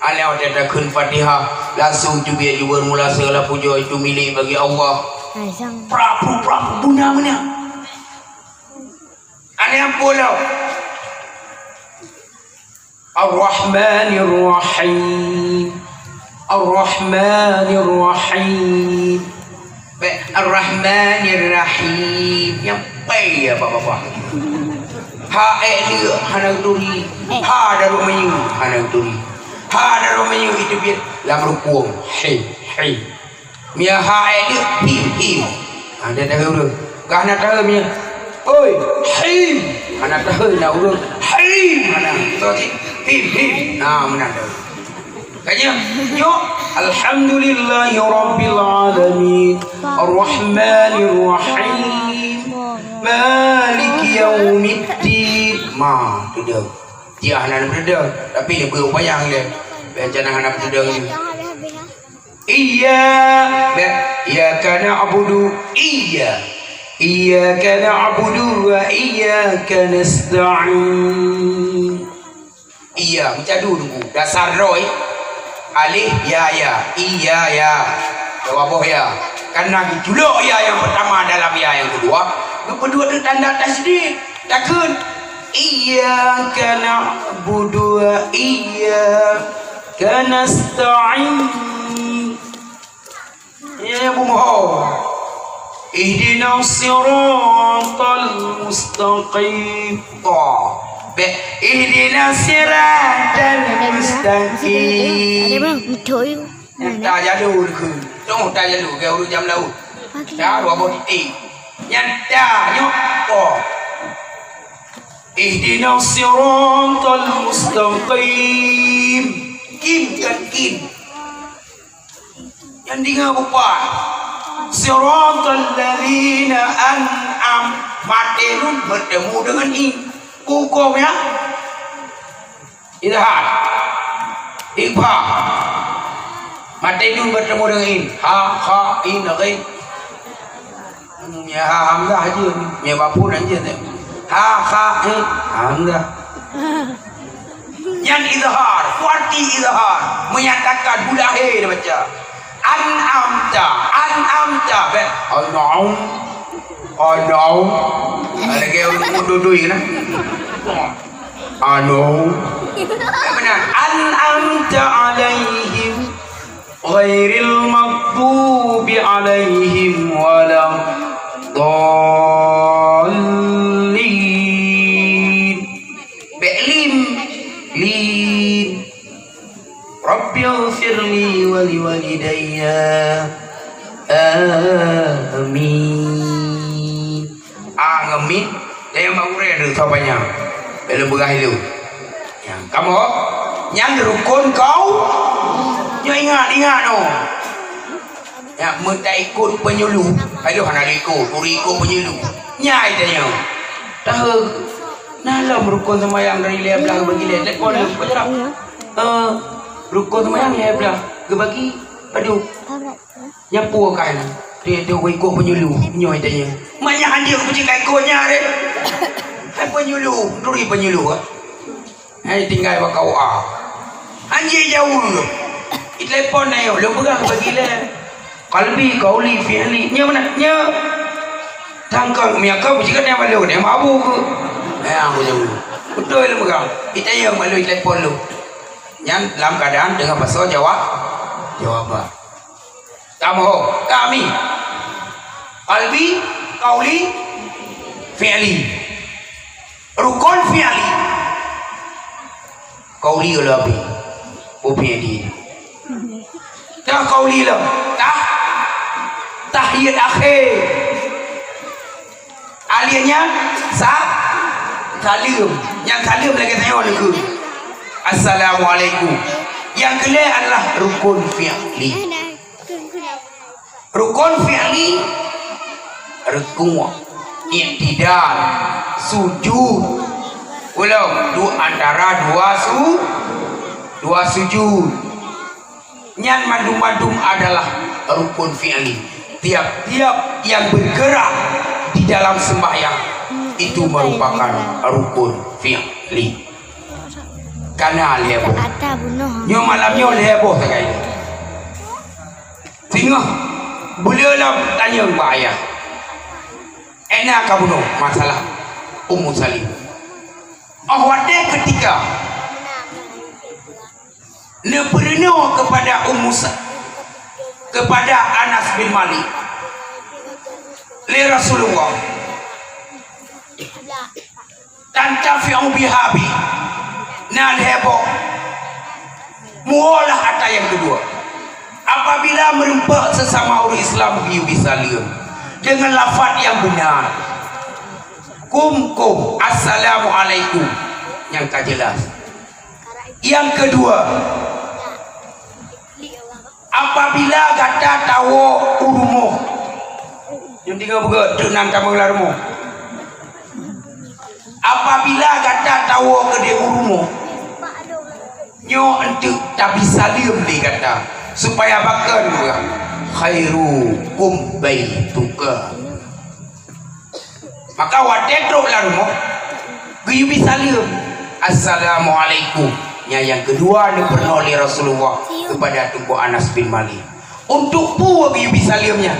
Alèh watèe takheun Fatihah, langsung teubiet jubeuet mula segala pujoe itu milék bagi Allah. Hai sang. Prapu, prapu, buna meunan. Aneh ampun lo. Ar-Rahmanir-Rahim. Ar-Rahmanir-Rahim. Bèk, Ar-Rahmanir-Rahim. Nyang pai ya, Bapak-bapak. Ha, eh, dia, hana turi. Ha, daru mayu, hana turi. Ha, daru mayu, itu biar lam rukun. Hai, hai. Mia ha, eh, dia, him, him. Ha, dia tahu tu. Kah nak tahu mia. Oi, him. Hana tahu nak urut. Him. Hana. Betul sih? Him, him. Ha, mana tahu. Kanya, yuk. Alhamdulillahirabbil alamin. Arrahmanirrahim. Maliki yaumiddin. Ma, tu dia. Dia hana beuteudeung, tapi dia beubayang dia. Rencana hana beuteudeung ni. Iya, ya, iyyaka na'budu, iya. Iyyaka na'budu wa iyyaka nasta'in. Iya, meucadu nunggu. Dasar roi. Alif, ya, ya. Iya, ya. Dua boh ya. Karena geuculok ya nyang pertama dalam ya nyang kedua, geupeudua tanda tasydid. Takheun, "Iyyaka na'budu wa iyyaka nasta'in." Ya, ya, bumoe. Ihdinas siratal mustaqim. Ta. Bèk. Ihdinas siratal mustaqim. Ada bang, betul. Nyang ta jalô dikeue. Tong ta jalô, keu ureueng jam laôt. Ta dua boh titik. Nyang ta nyoe, oh. Ihdinas siratal mustaqim. Kim kan kim. Nyang deungö bupat. Siratal ladzina an'am. Maté nun bertemu dengan in. Hukum ya. Izhar. Ikhfa. Maté nun bertemu dengan in. Ha, kha, in, ghain. Mia ha hamzah je. Mia bapun aja teh. Ha, kha, in. Hamzah. Nyan izhar. Kuarti izhar. Menyatakan huruf akhir dia baca. An'amta, an'amta, bèk. An'am, an'am. Lagèe ureueng dudui keunan. Anu. Bèk meunan. An'amta alaihim ghairil maghdubi alaihim waladdallin. Bèk lim. Lim. Rabbighfirli wa liwalidayya. Amin. Ah, ngemin. Jangan mak gurèe tu saban nyan. Belum beurah ilôn. Ya, kamoe. Nyan rukun kau. Nyoe ingat, ingat noh. Ya, meutaikot penyuluh. Aduh, hana ikot, ureueng ikot penyuluh. Nyai tanya. Tahu. Nah, lom rukun seumayang dari lhèe blah bagi lhèe. Telepon lom, penyerap. Eh, rukun seumayang lhèe blah. Geubagi, aduh. Nyapu kan. Dia tu ikut penyuluh. Nyoe tanya. Mak nyan dia kucing ikut nya deh. Hai penyuluh, turi penyuluh. Hai tinggai bak K U A. Anjing jauh. Itelepon na yo, lôn peugah bagi lé. Qalbi, qauli, fi'li. Nya mana? Nya. Tangkang mia kau bujik kan yang malu, yang mabu ke? Ya, aku jauh. Betul lôn peugah. Kita yang malu itelepon lu. Nyan dalam keadaan dengan bahasa Jawa. Jawa. Kamoe, kami. Qalbi, qauli, fi'li. Rukun fi'li. Qauli lom abi. Bu fi'li. Dah qauli lom. Tah. Tahiyat akhir. Alif nyan sa-, saleuem. Nyang saleuem lagèe tanyoe nyoe. Assalamualaikum. Nyang keulhèe adalah rukun fi'li. Rukun fi'li, rukuk, i'tidal, sujud. Ulôn, du-, antara dua su-, dua sujud. Nyan mandum-mandum adalah rukun fi'li. Tiap-tiap yang bergerak di dalam sembahyang itu merupakan rukun fi'li. Kana lhèe boh. Nyoe malam nyoe lhèe boh sagai. Singoh. Beu lom tanyong bak ayah. Ena ka bunoe masalah Ummu Salim. Oh watèe keutika neupeurunoe keupada Ummu Sa-, keupada Anas bin Malik lé Rasulullah, tantafi'u biha bi, na lhèe boh. Muwoe lah ata nyang keudua. Apabila meureumpok seusama ureueng Islam geuyue bi saleuem deungon lafaz nyang beuna. Kum, kum, assalamualaikum. Nyang ka jeulaih. Nyang keudua, apabila gata tawoe u rumoh, nyoe deungoe beugöt, teuk nan tamong lam rumoh. Apabila gata tawoe keudeh u rumoh, nyoe eunteuk tabi saleuem lé gata, supaya pakon, khairukum baituka. Maka watèe trok lam rumoh, geuyue bi saleuem, "Assalamualaikum." Nyan nyang keudua neupeurunoe lé Rasulullah keupada Teungku Anas bin Malik. Untuk peue geuyue bi saleuem nyan?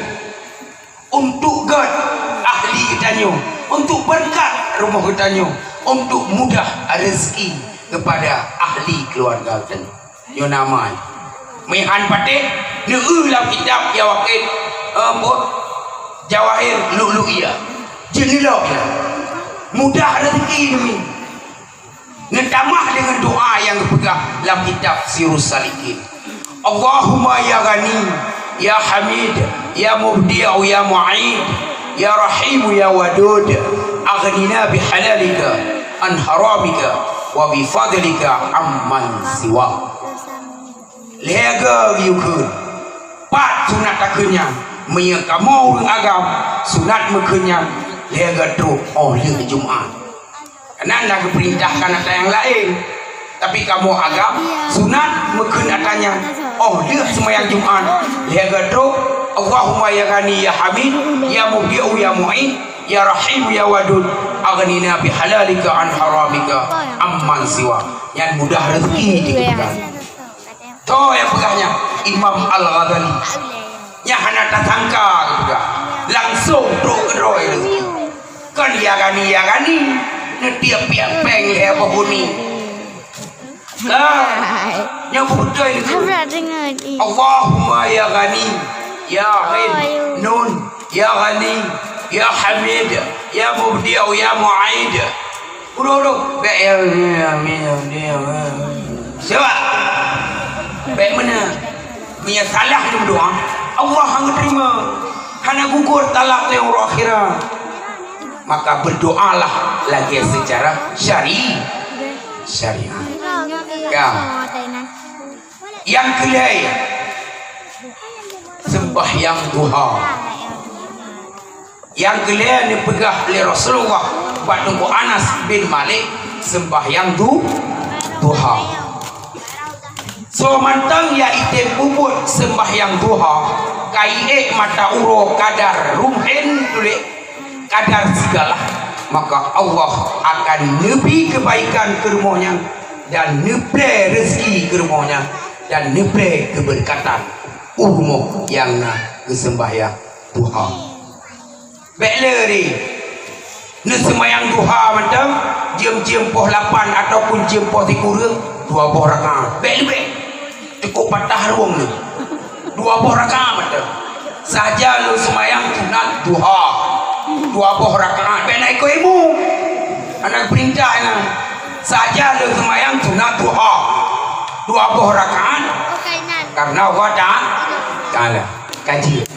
Untuk göt ahli geutanyoe, untuk beureukat rumoh geutanyoe, untuk mudah rezeki keupada ahli keuluwarga geutanyoe. Nyoe nama. Meuhan patéh, neueu lam kitab Jawahir, eh, buet Jawahir Lu'lu'iyah. Jeuet neulok nyan. Mudah rezeki neumiet. Neutamah deungon doa nyang geupeugah lam kitab Sirus Salikin. Allahumma ya Ghani, ya Hamid, ya Mubdi'u, ya Mu'id, ya Rahimu, ya Wadud, aghnina bihalalika an haramika wa bifadlika amman siwak. Lhèe goe geuyue kheun. Pat sunat takheun nyan? Meunyoe kamoe ureueng agam, sunat meukheun nyan lhèe goe trok 'oh lheueh Jumat. Keunan na geupeurintahkan ata nyang laén. Tapi kamoe agam, sunat meukheun ata nyan 'oh lheueh seumayang Jumat, lhèe goe trok, Allahumma ya Ghani ya Hamid, ya Mubdi'u ya Mu'id, ya Rahim ya Wadud, aghnina bihalalika an haramika amman siwa. Nyan mudah rezeki di geupeugah. Toh nyang peugah nyan? Imam Al-Ghazali. Nyan hana tasangka geupeugah. Langsong trok keudroe rezeki. Kon ya Ghani, ya Ghani. Neutiep piep péng lhèe boh uni. Ah, nyan beutôi itu. Allahumma ya Ghani, ya Ain, Nun, ya Ghani, ya Hamid, ya Mubdi'u, ya Mu'id. Uroe-uroe, bèk ya, ya, ya, ya, ya. Sebab bèk meunan. Meunyoe salah lôn doa, Allah hana teurimong. Hana gugur talak lé uroe akhirat. Maka berdoalah lagèe secara syari-, syariat. Ya. Nyang keulhèe, sembahyang duha. Nyang keulhèe neupeugah lé Rasulullah bak Teungku Anas bin Malik, sembahyang du-, duha. Soe mantong nyang item peubuet sembahyang duha, ka iék mata uroe kadar rumhen tuléh, kadar sigalah, maka Allah akan neubi keubaikan keu rumoh nyan dan neupreh rezeki keu rumoh nyan dan neupreh keubeureukatan u rumoh nyang na geuseumbahyang duha. Bèk lé ri. Neuseumayang duha mantong, jeuem-jeuem poh lapan ataupun jeuem poh sikureueng, dua boh rakaat. Bèk leubeh. Cukôp patah rueng nyoe. Dua boh rakaat mantong. Saja lôn seumayang sunat duha. Dua boh rakaat. Bèk na ikôt ilmu. Hana geupeurintah nyan. Saja lôn seumayang sunat duha. Dua boh rakaat. Karena Allah Ta-, Taala. Kaji.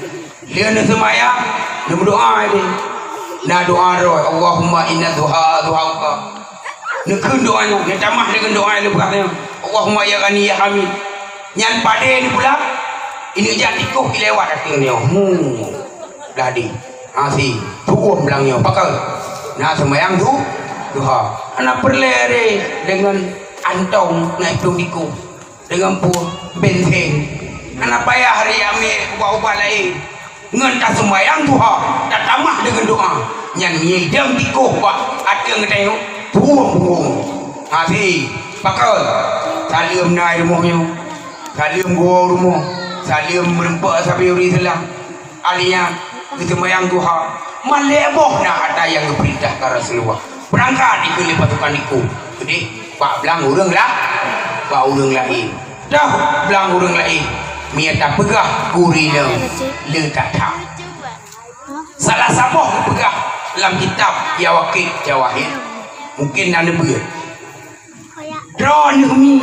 Lheueh neuseumayang, neumeudoa lé. Na doa droe, "Allahumma inna duha duhauka." Neukheun doa nyoe, neutamah deungon doa lé beukat nyoe. "Allahumma ya Ghani ya Hamid." Nyan padé neupulang, ineuk jak tikoh ilewat ateueh nyoe. Hu. Dadi. Hasi. Tuom blang nyoe. Pakon? Na seumayang du-, duha. Hana peureulèe ré deungon antong na iplueng tikoh. Deungon peue? Bensin. Hana payah ri amé ubat-ubat laén. Ngon taseumayang duha, tatamah deungon doa. Nyan meunyo idong tikoh bak ateueh geutanyoe, tuom punggong. Hasi, pakon? Saleuem na i rumoh nyoe. Saleuem geuwoe u rumoh. Saleuem meureumpok sabe ureueng Islam. Aliyah, geuseumayang duha, malée boh na ata nyang geupeurintah ka Rasulullah. Beurangkat dikeue lé pasukan ikôt, keudeh bak blang ureuëng la-, bak ureuëng laén. Dah blang ureuëng laén, meunyo tapeugah gurina le that-that. Salah saboh geupeugah lam kitab Yawaqit Jawahir, mungken na neubeuet. Droeneueh mi,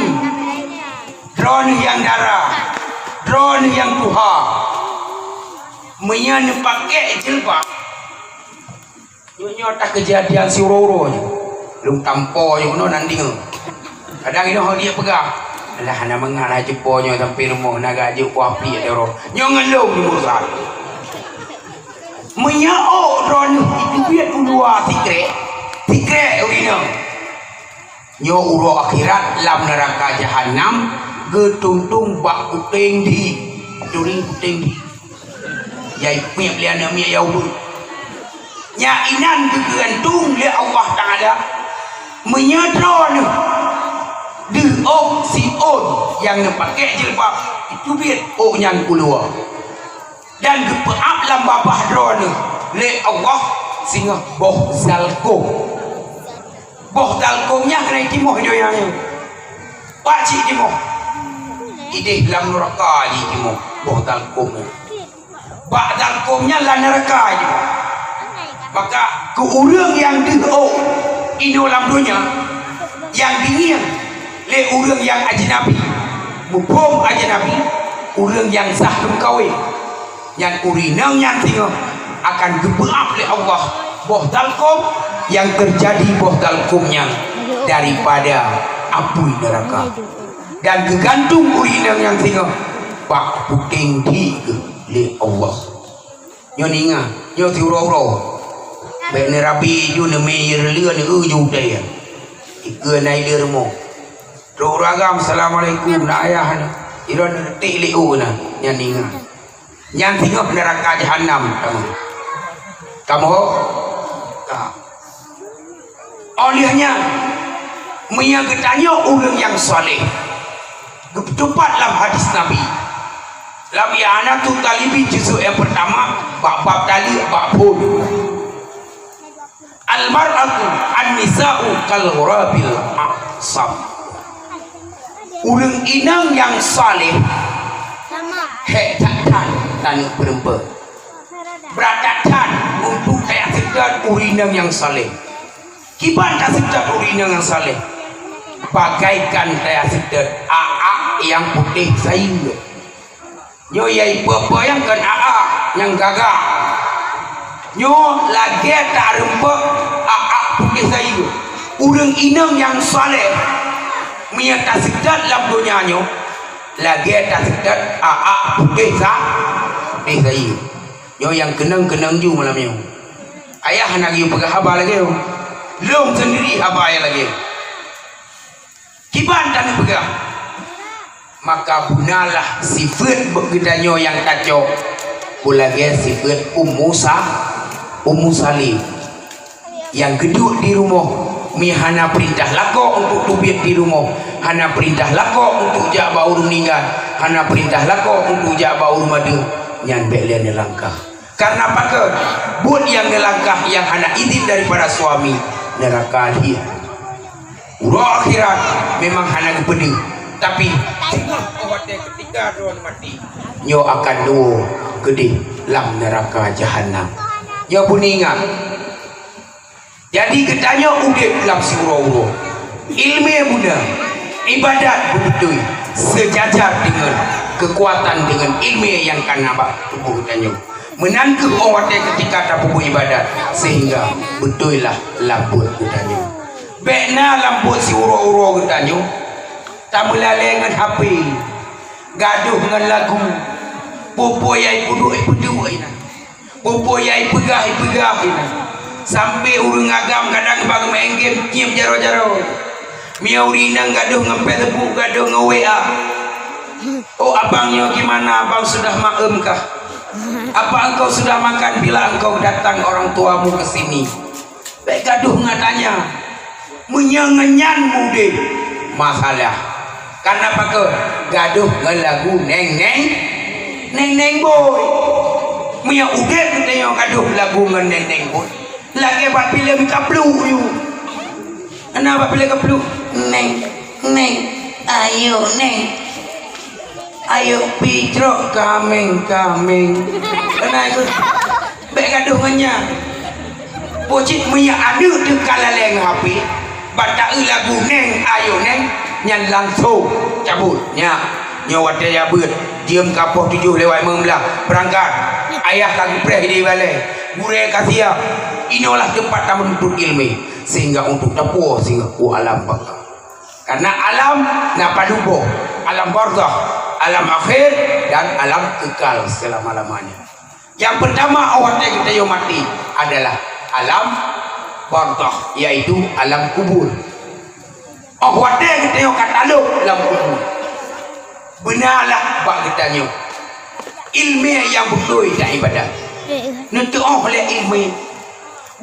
droeneueh nyang dara, droeneueh nyang tuha. Meunyoe neupakék jilbab, nyoe, nyoe takeujadian siuroe-uroe nyoe. Lôn tampo nyoe keunoe nan deungoe. Kadang inoe dia peugah, "Alah, hana mangat hana jeupo nyoe sampai rumoh, na gak jeuet kuah piek teuroe." Nyoe ngon lôn meunurot. Meunyoe ôk droeneueh jiteubiet u luwa sikrek, sikrek ureuëng inong. Nyoe uroe akhirat lam neuraka jahanam geutuntong bak puténg di. Turi puténg di. Yai miet lé aneuk miet yai ubeut. Nyan inan geugeugantung lé Allah Taala. Meunyoe droeneueh deuh ôk siôn nyang neupakék jilbab, jiteubiet ôk nyan u luwa. Dan geupeuab lam babah droeneueh lé Allah singoh boh zalkom. Boh zalkom nyan keuneuk timoh donya nyoe. Bak cit timoh. Idéh lam neuraka jitimoh boh zalkom nyan. Bak zalkom nyan lam neuraka jitimoh. Maka keu ureuëng nyang deuh ôk inoe lam donya, nyang jingieng lé ureuëng nyang ajnabi, muphom ajnabi, ureuëng nyang sah lom kawén. Nyan ureuëng inong nyan singoh akan geupeuab lé Allah boh zalkom nyang teujadi boh zalkom nyan daripada apui neuraka. Dan geugantung ureuëng inong nyan singoh bak puténg di geuh lé Allah. Nyoe ninga, nyoe siuroe-uroe. Bék neurabi ju neumé yeureuleuen eu ju udée. Ikeue na ilée rumoh. Droe ureuëng agam, "Assalamualaikum, na ayah na." Iron neureuteh lé u na, nyan ninga. Nyan singoh neuraka jahanam kamoe. Kamoe? Ka. Óh lheueh nyan, meunyoe geutanyoe ureuëng nyang saleh, geupeutupat lam hadis Nabi, lam I'anatut Talibin juzuk nyang peurtama, bak bab taleuek, bak phon. Al-mar'atu an-nisa'u kal ghurabil aqsam. Ureuëng inong nyang saleh hék that-that taneuk peureumpok. Brat that-that untuk tayue seutôt ureuëng inong nyang saleh. Kiban taseutôt ureuëng inong nyang saleh? Bagaikan tayue seutôt aak nyang putéh sayeuek. Nyoe yai peue-peue nyang kon aak nyang gagah. Nyoe lagée tareumpok aak putéh sayeuek. Ureuëng inong nyang saleh, meunyoe taseutôt lam donya nyoe, lagée taseutôt aak putéh sa-, putéh sayeuek. Nyoe nyang keunong-keunong ju malam nyoe. Ayah hana geuyue peugah haba lagée nyoe. Lôn seundiri haba nyang lagée nyoe. Kiban taneuk peugah, maka bunalah sifeuet geutanyoe nyang tacok, peue lagée sifeuet Ummu Sa-, Ummu Salim. Nyang geuduek di rumoh, mi hana peurintah lakoe untuk teubiet di rumoh, hana peurintah lakoe untuk jak bak ureuëng ninggai, hana peurintah lakoe untuk jak bak ureuëng madeueng, nyan bék lé neulangkah. Karena pakon? Buet nyang neulangkah nyang hana idhin daripada suami, neuraka lheueh. Uroe akhirat memang hana geupeudeuh, tapi singoh óh watée keutika droe maté, nyoe akan tuwoe keudeh lam neuraka jahanam. Nyoe beuingat, jadi geutanyoe udeb lam siuroe-uroe, iéleumé beuna, iébadat beubeutôi, seujajar deungon keukuatan deungon iéleumé nyang ka na bak tuboh geutanyoe. Meunan kheueh óh watée keutika tapeubuet iébadat, seuhingga beutôi lah lambot geutanyoe. Bék na lambot siuroe-uroe geutanyoe, tameulalée ngon H P, gadôh ngon lagu, peue-peue nyang ipeuduek ipeuduek inan, peue-peue nyang ipeugah ipeugah inan, sampoe ureuëng agam kadang bak main game nyieb jaroe-jaroe. Meunyoe ureuëng inong gadôh ngon Facebook, gadôh ngon W A. "Oh, abang nyoe gimana? Abang sudah maem kah? Apa engkau sudah makan bila engkau datang orang tuamu ke sini?" Bék gadôh ngon tanya. Meunyoe ngon nyan udeb, masalah. Karena pakon? Gadôh ngon lagu neng-neng, neng-neng boy. Meunyoe udeb geutanyoe gadôh lagu ngon neng-neng buet, lagèe bak filem Kapluek nyoe. Hana bak filem Kapluek, "Neng, neng, ayo neng. Ayo picrok kameng-kameng." Hana ikôt. Bèk gadôh ngon nyan. Peue cit meunyoe aneuk teuka lalè ngon H P, ban taeu lagu neng, ayo neng, nyan langsông cabot. Nyak, nyoe watèe jak beuet, jeuem ka poh tujoh lewat limong blah, beurangkat. Ayah ka geupreh di balè, gurèe ka siap. Inolah teumpat tameununtut ileumèe, sehingga untuk tapuwoe singoh u alam baka. Karena alam na padum boh, alam barzakh, alam akhir, dan alam kekal selama-lamanya. Nyang peurtama, 'oh watèe geutanyoe maté adalah alam barzakh, yaitu alam kubur. 'Oh watèe geutanyoe ka talhôk lam kubur, beunalah bak geutanyoe ileumèe nyang beutôi dan ibadat. Neuteu'oh lé ileumèe.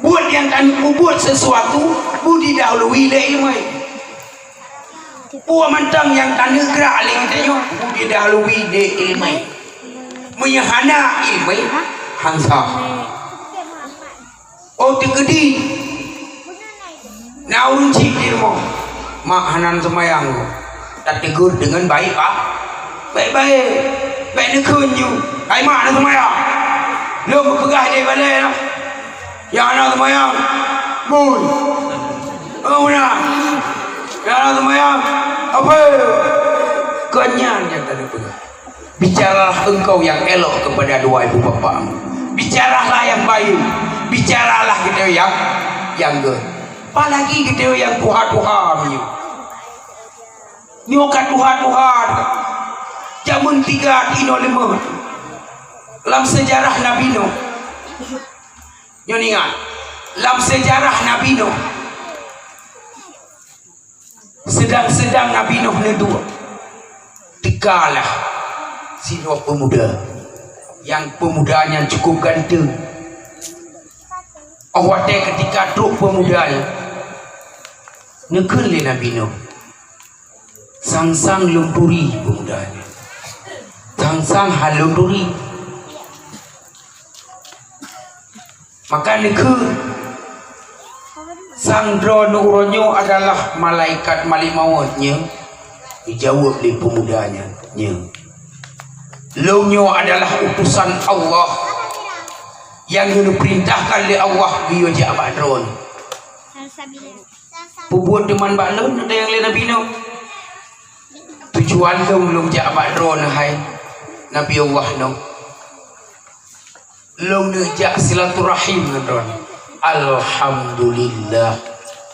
Buet nyang ka neupeubuet sesuatu, beudidahului lé ileumèe. Peue mantong nyang taneugrak lé geutanyoe, beudidahului lé ileumèe. Meunyoe hana ileumèe, han sah. Oh, teukeudi na ureueng chik di rumoh, "Mak hana seumayang." Tateugôt deungon baik, ah, baik-baik. Bèk neukheun ju, "Hai mak, hana seumayang." Lôn geupeugah di balè nyoe, "Nyang hana seumayang, bui." Oh, na. Nyang hana seumayang, ape? Kon nyan nyang taneuk peugah. Bicaralah engkau yang elok kepada dua ibu bapakmu. Bicaralah yang baik. Bicaralah gitu yang, yang good. Apalagi gitu yang tuha-tuha nyoe. Nyoe ka tuha-tuha. Jameun tiga tinoe leumoh. Lam sejarah Nabi Nuh. Nyoe ingat, lam sejarah Nabi Nuh, sedang-sedang Nabi Nuh neuduek, teukalah sidroe peumuda. Nyang peumuda nyan cukup ganteng. 'Oh watèe keutika trok peumuda nyan, neukheun lé Nabi Nuh, "Sang-sang lôn turi peumuda nyan. Sang-sang han lôn turi." Maka neukheun, "Sang droeneuh uroe nyoe adalah malaikat Malik Mawöt nyoe?" Geujaweueb lé peumuda nyan, "Nyoe. Lôn nyoe adalah utosan Allah nyang geupeurintahkan lé Allah geuyue jak bak droeneuh." Peubuet teuma bak lôn, neutanyong lé Nabi Nuh. Tujuan lôn, lôn jak bak droeneuh hai Nabi Allah Nuh. Lôn neujak silaturahim ngon droeneuh. Alhamdulillah,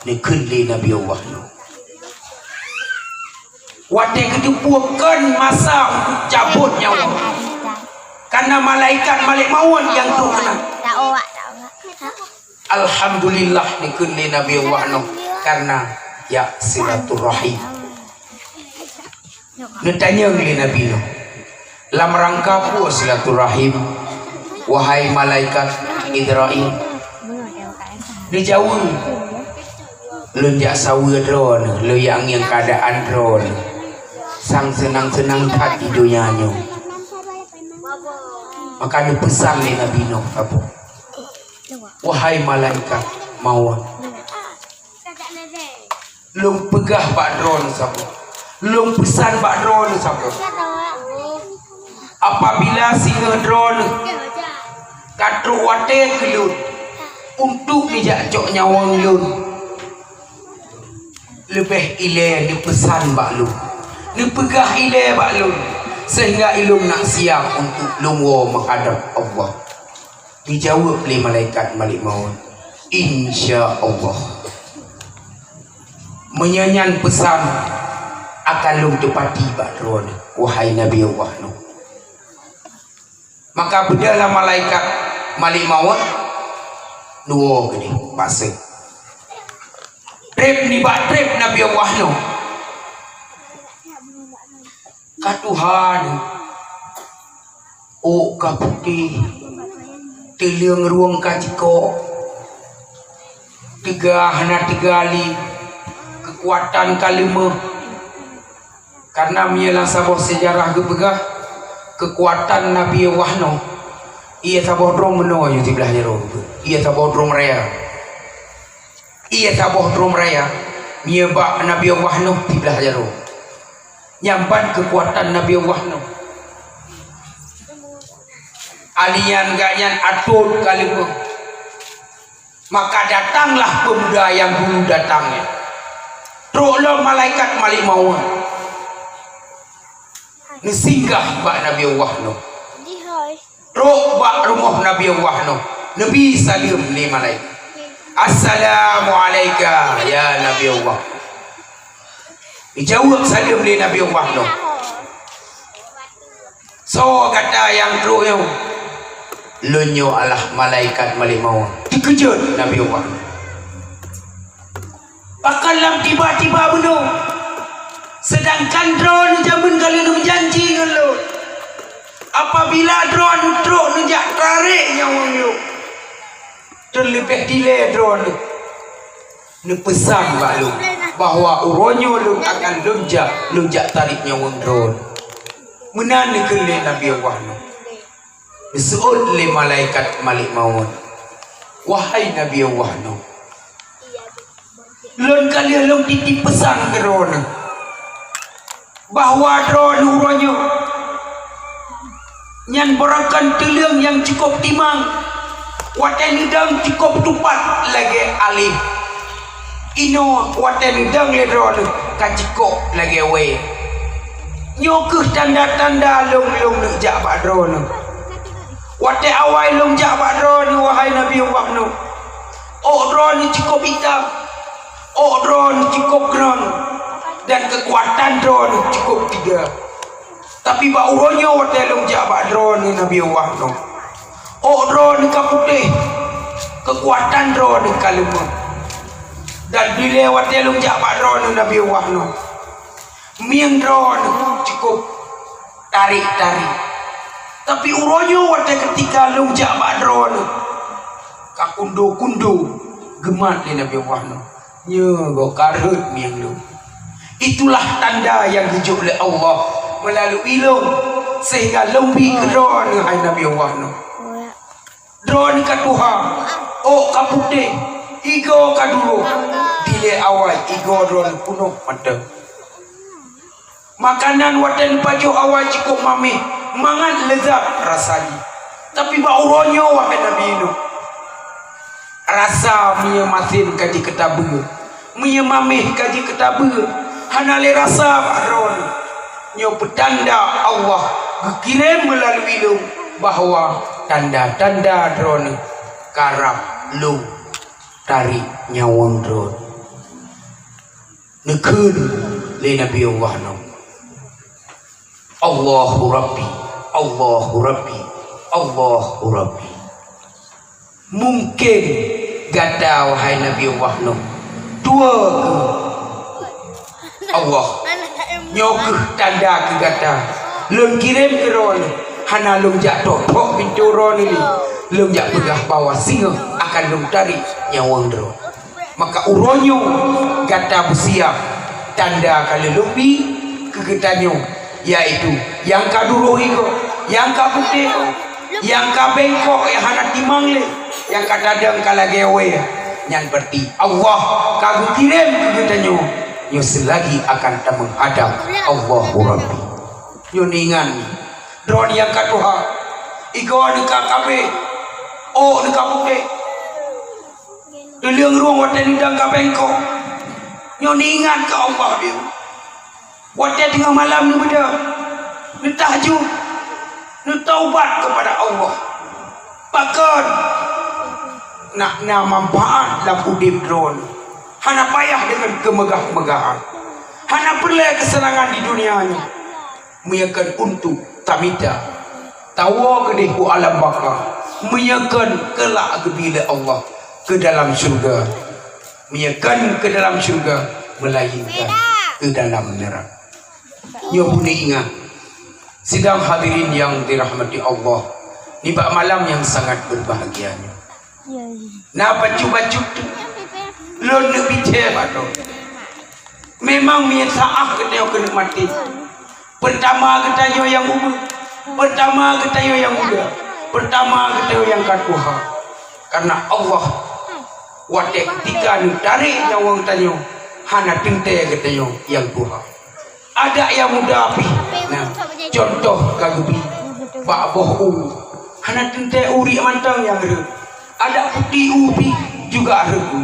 neukheun lé Nabi Allah Nuh. Watèe geuteupeue kon masa untuk cabot nyawa. Karena malaikat Malik Mawöt nyang trok keunan. Alhamdulillah, neukheun lé Nabi Allah Nuh, karena ya silaturahim. Neutanyong lé Nabi Nuh, "Lam rangka peue silaturahim, wahai malaikat Idrail?" Neujaweueb, "Lôn jak saweue droeneuh, lôn jak ngieng keuadaan droeneuh. Sang seunang-seunang that di donya nyoe." Maka neupeusan lé Nabi Nuh saboh, "Wahai malaikat mawöt, lôn peugah bak droeneuh saboh, lôn peusan bak droeneuh saboh, apabila singoh droeneuh ka trok watèe keu lôn untuk neujak cok nyawöng lôn, leubeh ilèe neupeusan bak lôn, neupeugah ilèe bak lôn, sehingga ilôn nak siap untuk lôn woe meuhadab Allah." Dijaweueb lé malaikat Malik Mawöt, "Insya Allah. Meunyoe nyan peusan, akan lôn teupati bak droeneuh, wahai Nabi Allah Nuh." Maka beudôhlah malaikat Malik Mawöt neuwoe keudéh bak seuek. Trép nibak trép Nabi Allah Nuh, ka tuha neuh. Ôk ka putéh, teuleueng rueng ka jikok, teuga hana teuga lé, keukuatan ka leumeuh. Karena meunyoe lam saboh seujarah geupeugah, keukuatan Nabi Allah Nuh Ié saboh drum meunoe yue siblah jaroe. Ié saboh drum raya. Ié saboh drum raya. Nyoe bak Nabi Allah Nuh siblah jaroe. Nyan ban keukuatan Nabi Allah Nuh. Alian gak nyan atôt kalimat. Maka datanglah pemuda yang dulu datang nyan. Trok lom malaikat Malik Maut. Neusinggah bak Nabi Allah Nuh. Trok bak rumoh Nabi Allah Nuh. Neubi saleuem lé malaikat. "Assalamualaika ya Nabi Allah." Dijaweueb saleuem lé Nabi Allah Nuh. "Soe gata nyang trok nyoe?" "Lôn nyoe adalah malaikat Malik Maut." Dikeujot Nabi Allah Nuh. Pakon lam tiba-tiba bunoe? Seudangkan droeneuh jameun ka lheueh meujanji ngon lôn, apabila droeneuh trok neujak tarek nyawöng lôn. Teuleubeh dilée droeneuh neupeusan bak lôn bahwa uroe nyoe lôn akan lôn jak, lôn jak tarek nyawöng droeneuh. Meunan neukheun lé Nabi Allah Nuh. Geuseuôt lé malaikat Malik Maut, "Wahai Nabi Allah Nuh, lôn ka lheueh lôn titip peusan keu droeneuh, bahwa droeneuh uroe nyoe nyan barangkan tuleueng nyang cukôp timang, watée neudong cukôp tupat lagée aléh. Inoe watée neudong lé droeneuh ka cukôp lagée wée. Nyoe kheueh tanda-tanda lôn, lôn neujak bak droeneuh. Watée awai lôn jak bak droeneuh, wahai Nabi Allah Nuh, ôk droeneuh cukôp itam, ôk droeneuh cukôp kron, dan keukuatan droeneuh cukôp tiga. Tapi bak uroe nyoe watée lôn jak bak droeneuh, Nabi Allah Nuh, ôk droeneuh ka putéh, keukuatan droeneuh ka leumah. Dan dilée watée lôn jak bak droeneuh, Nabi Allah Nuh, mieng droeneuh cukôp tarek-tarek. Tapi uroe nyoe watée keutika lôn jak bak droeneuh, ka kundo-kundo geumat lé Nabi Allah Nuh. Nyoe goe ka rhot mieng lôn. Itulah tanda nyang geujok lé Allah meulalui lôn, sehingga lôn bi keu droeneuh, hai Nabi Allah Nuh. Droeneuh ka tuha, ôk ka putéh, igoe ka duroh. Dilée awai igoe droeneuh peunoh mantong. Makanan watée neupajoh awai cukôp maméh, mangat leuzat rasa jih. Tapi bak uroe nyoe, wahai Nabi Nuh, rasa meunyoe masin ka jikeutabeue, meunyoe maméh ka jikeutabeue, hana lé rasa bak droeneuh. Nyoe peutanda Allah geukirém meulalui lôn bahwa tanda-tanda droeneuh karab lôn tarek nyawöng droeneuh. Neukheun lé Nabi Allah Nuh, "Allahu Rabbi, Allahu Rabbi, Allahu Rabbi." Mungken gata, wahai Nabi Allah Nuh, tuwoe keu Allah. Nyoe kheueh tanda keu gata. Lôn kirém keu droeneuh, hana lôn jak trok-trok pintoe droeneuh lé. Lôn jak peugah bahwa singoh akan lôn tarek nyawöng droeneuh. Maka uroe nyoe gata beusiap, tanda ka lheueh lôn bi keu geutanyoe, yaitu nyang ka duroh igoe, nyang ka putéh, nyang ka bengkok nyang hana timang lé, nyang ka tadong ka lagée wée. Nyan beurati Allah ka geukirém keu geutanyoe, nyoe seulagi akan tameuhadab Allahu Rabbi. Nyoe neuingat, droeneuh nyang ka tuha, igoe neuh ka kabeh, ôk neuh ka putéh. Tuleueng rueng watée neudong ka bengkok, nyoe neuingat keu Allah deuh. Watée teungoh malam neubeudôh, neutahajud, neutaubat keupada Allah. Pakon? Nak na manfaat lam udeb droeneuh. Hana payah deungon keumeugah-meugahan. Hana peureulée keuseunangan di dunia nyoe. Meunyoe kon untuk tamita, tawoe keudeh u alam baka. Meunyoe kon, keulak geubi lé Allah keu dalam syeuruga. Meunyoe kon keu dalam syeuruga, meulainkan keu dalam neuraka. Nyoe beuneuingat, sidang hadirin nyang dirahmati Allah, nibak malam nyang sangat beubahgia nyoe. Na bacut-bacut teuk lôn neubicée bak droe. Memang meunyoe saát geutanyoe keuneuk maté, peurtama geutanyoe nyang ubeuet, peurtama geutanyoe nyang muda. Peurtama geutanyoe nyang ka tuha, kareuna Allah watée ketika neutarek nyawöng tanyoe hana teuntée geutanyoe nyang tuha. Adak nyang muda pih na, cuntoh ka geubi bak boh u, hana teuntée u riek mantong nyang rhöt. Adak puti u pih juga rhöt u.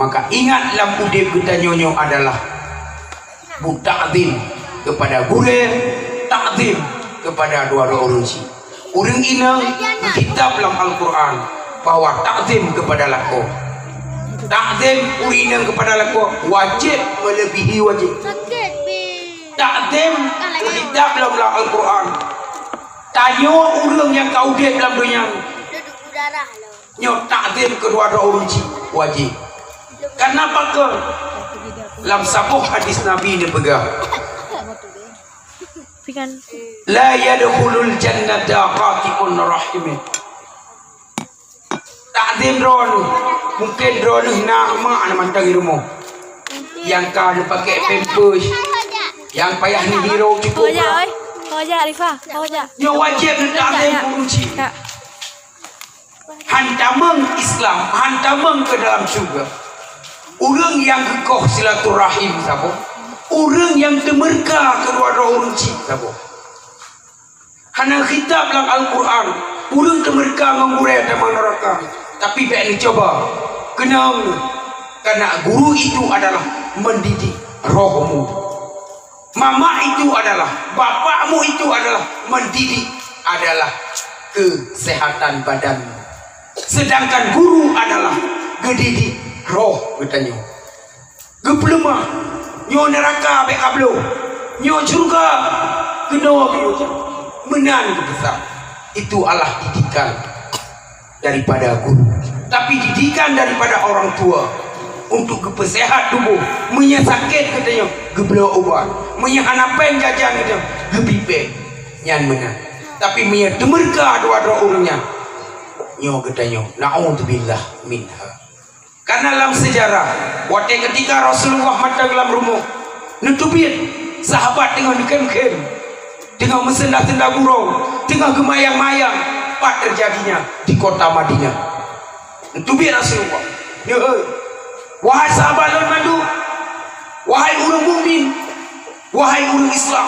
Maka ingat lam udeb geutanyoe nyoe adalah bu takzim kepada gurée, takzim kepada dua droe ureuëng chik. Ureuëng inong geukitab lam Al-Quran bahwa takzim kepada lakoe. Takzim ureuëng inong kepada lakoe wajéb meulebihi wajéb. Takzim geukitab lam, lam Al-Quran. Tanyoe ureuëng nyang ka udeb lam donya nyoe. Nyoe takzim keudua droe ureuëng chik wajéb. Kareuna pakon? Lam saboh hadis Nabi neupeugah, "La yadkhulul jannata qati'un rahim." Takzim droeneuh, mungken droeneuh na mak na mantong di rumoh nyang ka neupakék pampers, nyang payah neuhiro cukup. Ho jak, oi. Ho jak, Rifah. Ho jak. Nyoe wajéb neutakzim ureuëng chik. Jak. Hantamong Islam, hantamong ke dalam syurga. Ureuëng nyang geukoh silaturahim saboh. Ureuëng nyang teumeureuka keudua droe ureuëng chik saboh. Hana khitab lam Al-Quran, ureuëng teumeureuka ngon gurée tamong neuraka. Tapi bék neucuba. Keunong, karena guru itu adalah mendidik rohmu. Mamak itu adalah, bapakmu itu adalah mendidik adalah kesehatan badanmu. Sedangkan guru adalah geudidik roh geutanyoe. Geupeuleumah, nyoe neuraka bék kabloe, nyoe syeuruga keunoe geuyoe. Meunan geupeusan. Itu adalah didikan daripada guru, tapi didikan daripada orang tua untuk geupeusehat tuboh. Meunyoe sakét geutanyoe geubloe ubat, meunyoe hana péng jajan geutanyoe geubri péng, nyan meunan. Tapi meunyoe teumeureuka dua droe ureuëng nyan, nyoe geutanyoe naudzubillah minha. Karena lam sejarah, watée ketika Rasulullah mantong lam rumoh, neuteubiet sahabat teungoh neukhém-khém, teungoh meusenda-senda gurong, teungoh geumayang-mayang, pat teujadinya di kota Madinah. Neuteubiet Rasulullah, "Nyoe, wahai sahabat lôn mandum, wahai ureuëng mukmin, wahai ureuëng Islam,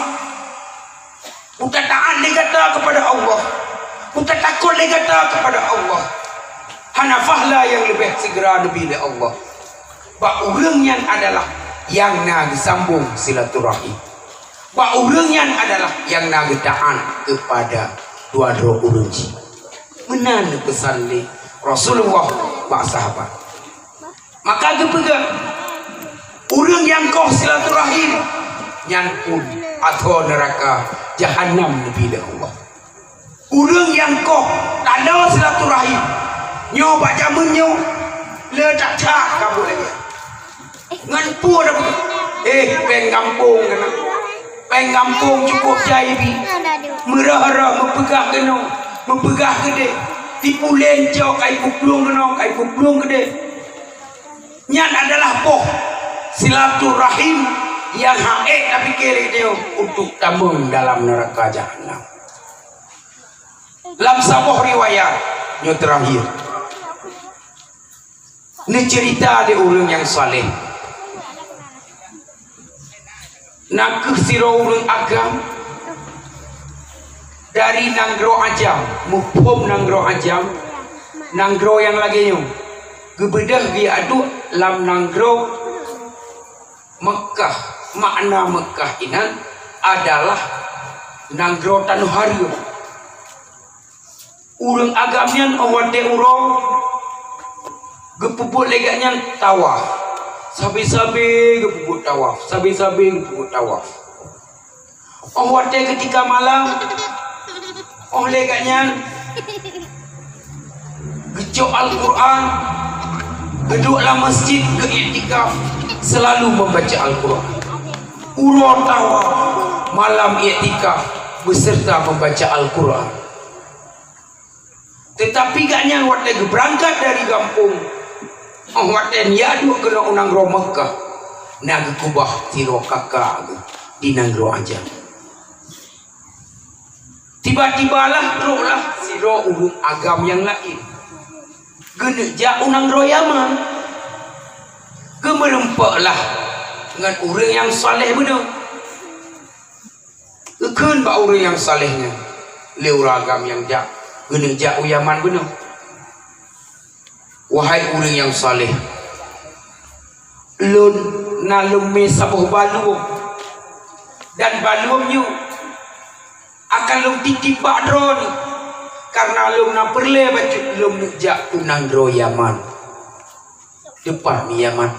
peue taát lé gata kepada Allah, peue tatakot lé gata kepada Allah." Hana pahala nyang leubeh seugera neubi lé Allah bak ureuëng nyan adalah nyang na geusambong silaturahim. Bak ureuëng nyan adalah nyang na geutaát kepada dua droe ureuëng chik. Meunan pesan lé Rasulullah bak sahabat. Maka geupeugah, ureuëng nyang koh silaturahim, nyan phon ateueh neuraka jahanam neubi lé Allah. Ureuëng nyang koh tanda silaturahim, nyoe bak jamén nyoe le that-that ka boleh. Ngon peue dah begitu? Eh, péng gampông keunoe. Péng gampông cukup jai bi. Meurah-rah meupeugah keunoe, meupeugah keudeh. Tipu lén cok kai peuplueng keunoe, kai peuplueng keudeh. Nyan adalah boh silaturahim nyang hak ék tapike lé geutanyoe untuk tamong dalam neuraka jahanam. Lam saboh riwayat, nyoe teurakhir, neuceurita lé ureuëng nyang saleh. Na kheueh sidroe ureuëng agam dari nanggroe Ajam, muphom nanggroe Ajam, nanggroe nyang lagée nyoe, geubeudôh geuaduk lam nanggroe Meukah. Makna Meukah inan adalah nanggroe tanoh hareuem. Ureuëng agam nyan 'oh watée uroe geupeubuet lé gobnyan tawaf. Sabe-sabe geupeubuet tawaf, sabe-sabe geupeubuet tawaf. 'Oh watée keutika malam, 'oh lé gobnyan geucok Al-Qur'an, geuduek lam masjid geu-iktikaf, selalu membaca Al-Qur'an. Uroe tawaf, malam iktikaf, beserta membaca Al-Qur'an. Teutapi gobnyan watée geubeurangkat dari gampông, 'oh watée neujak duek keunoe u nanggroe Meukah, na geukeubah sidroe kaka geuh di nanggroe Ajam. Tiba-tibalah troklah sidroe ureuëng agam nyang laén. Geuneuk jak u nanggroe Yaman. Geumeureumpoklah ngon ureuëng nyang saleh bunoe. Geukheun bak ureuëng nyang saleh nyan, lé ureuëng agam nyang jak, geuneuk jak u Yaman bunoe. Wahai ureuëng nyang saleh, lôn na lôn mé saboh baluem, dan baluem nyoe akan lôn titip bak droeneuh, kareuna lôn na peureulée bacut lôn neuk jak u nanggroe Yaman. Teupat mi Yaman.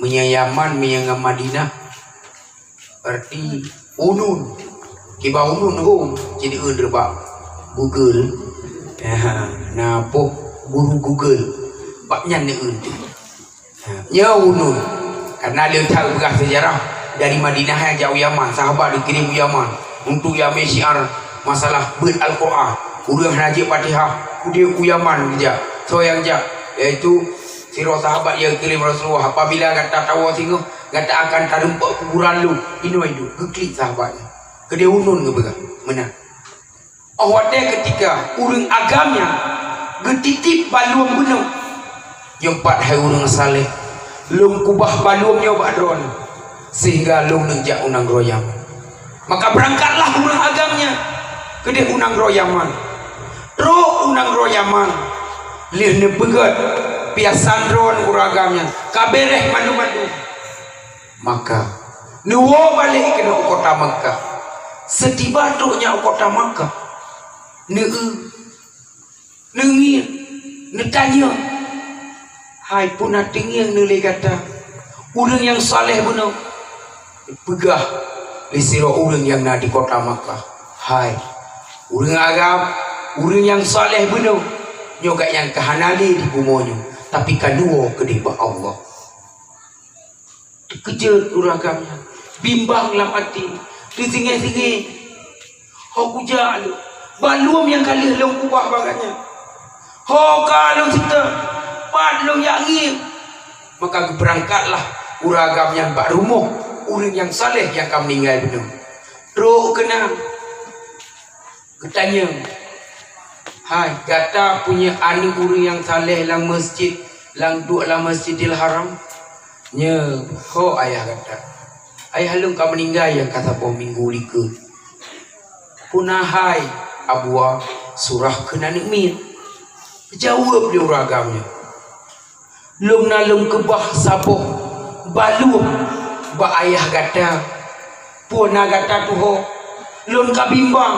Meunyoe Yaman, meunyoe ngon Madinah, berarti unun. Kiban unun hom, jadi eun reubak Google. Na poh guru Google. Bak nyan ni eun tu. Nyoe unun. Karena le that peugah sejarah dari Madinah jak u Yaman, sahabat dikirim u Yaman untuk nyang mé syiar masalah beuet Al-Quran. Ureuëng hana jeuet Fatihah, udeb u Yaman geujak. Soe nyang jak? Yaitu sidroe sahabat nyang geukirém Rasulullah. Apabila gata tawoe singoh, gata akan tareumpok kuburan lôn. Inoe iduek, geuklik sahabat nyan. Keudeh unun geupeugah. Meunan. Óh watée keutika ureuëng agam nyan geutitip baluem bunoe, nyoe pat hai ureuëng saleh, lôn kubah baluem nyoe bak droeneuh, sehingga lôn neuk jak u nanggroe Yaman. Maka beurangkatlah ureuëng agam nyan keudeh u nanggroe Yaman. Trok u nanggroe Yaman, lheueh neupeugét piasan droeneuh ureuëng agam nyan, ka béréh mandum-mandum. Maka, neuwoe balek keunoe u kota Makkah. Seutiba trok nyan u kota Makkah, neueu, neungieng, neutanyong, "Hai, peue na teungieng neuh lé gata, ureuëng nyang saleh bunoe?" Peugah lé sidroe ureuëng nyang na di kota Makkah, "Hai, ureuëng agam, ureuëng nyang saleh bunoe, nyoe gobnyan ka hana lé di bumoe nyoe, tapi ka neuwoe keudeh bak Allah." Teukeujot ureuëng agam nyan, bimbang lam até, teusingét-singét. "Ho kujak lôn, baluem nyang ka lheueh lôn kubah bak gobnyan. Ho ka lôn seutôt, pat lôn jak ngieng." Maka geubeurangkatlah ureuëng agam nyan bak rumoh ureuëng nyang saleh nyang ka meuninggai bunoe. Trok keunan. Geutanyong, "Hai, gata punya aneuëk ureuëng nyang saleh lam masjid, lam duek lam Masjidil Haram?" "Nyo, ho ayah gata." "Ayah lôn ka meuninggai nyang ka saboh minggu likot." "Peue na hai, Abua, surah kheun aneuëk miet?" Geujaweueb lé ureuëng agam nyan, "Lôn na lôn keubah saboh baluem bak ayah gata. Peue na gata tuho? Lôn ka bimbang,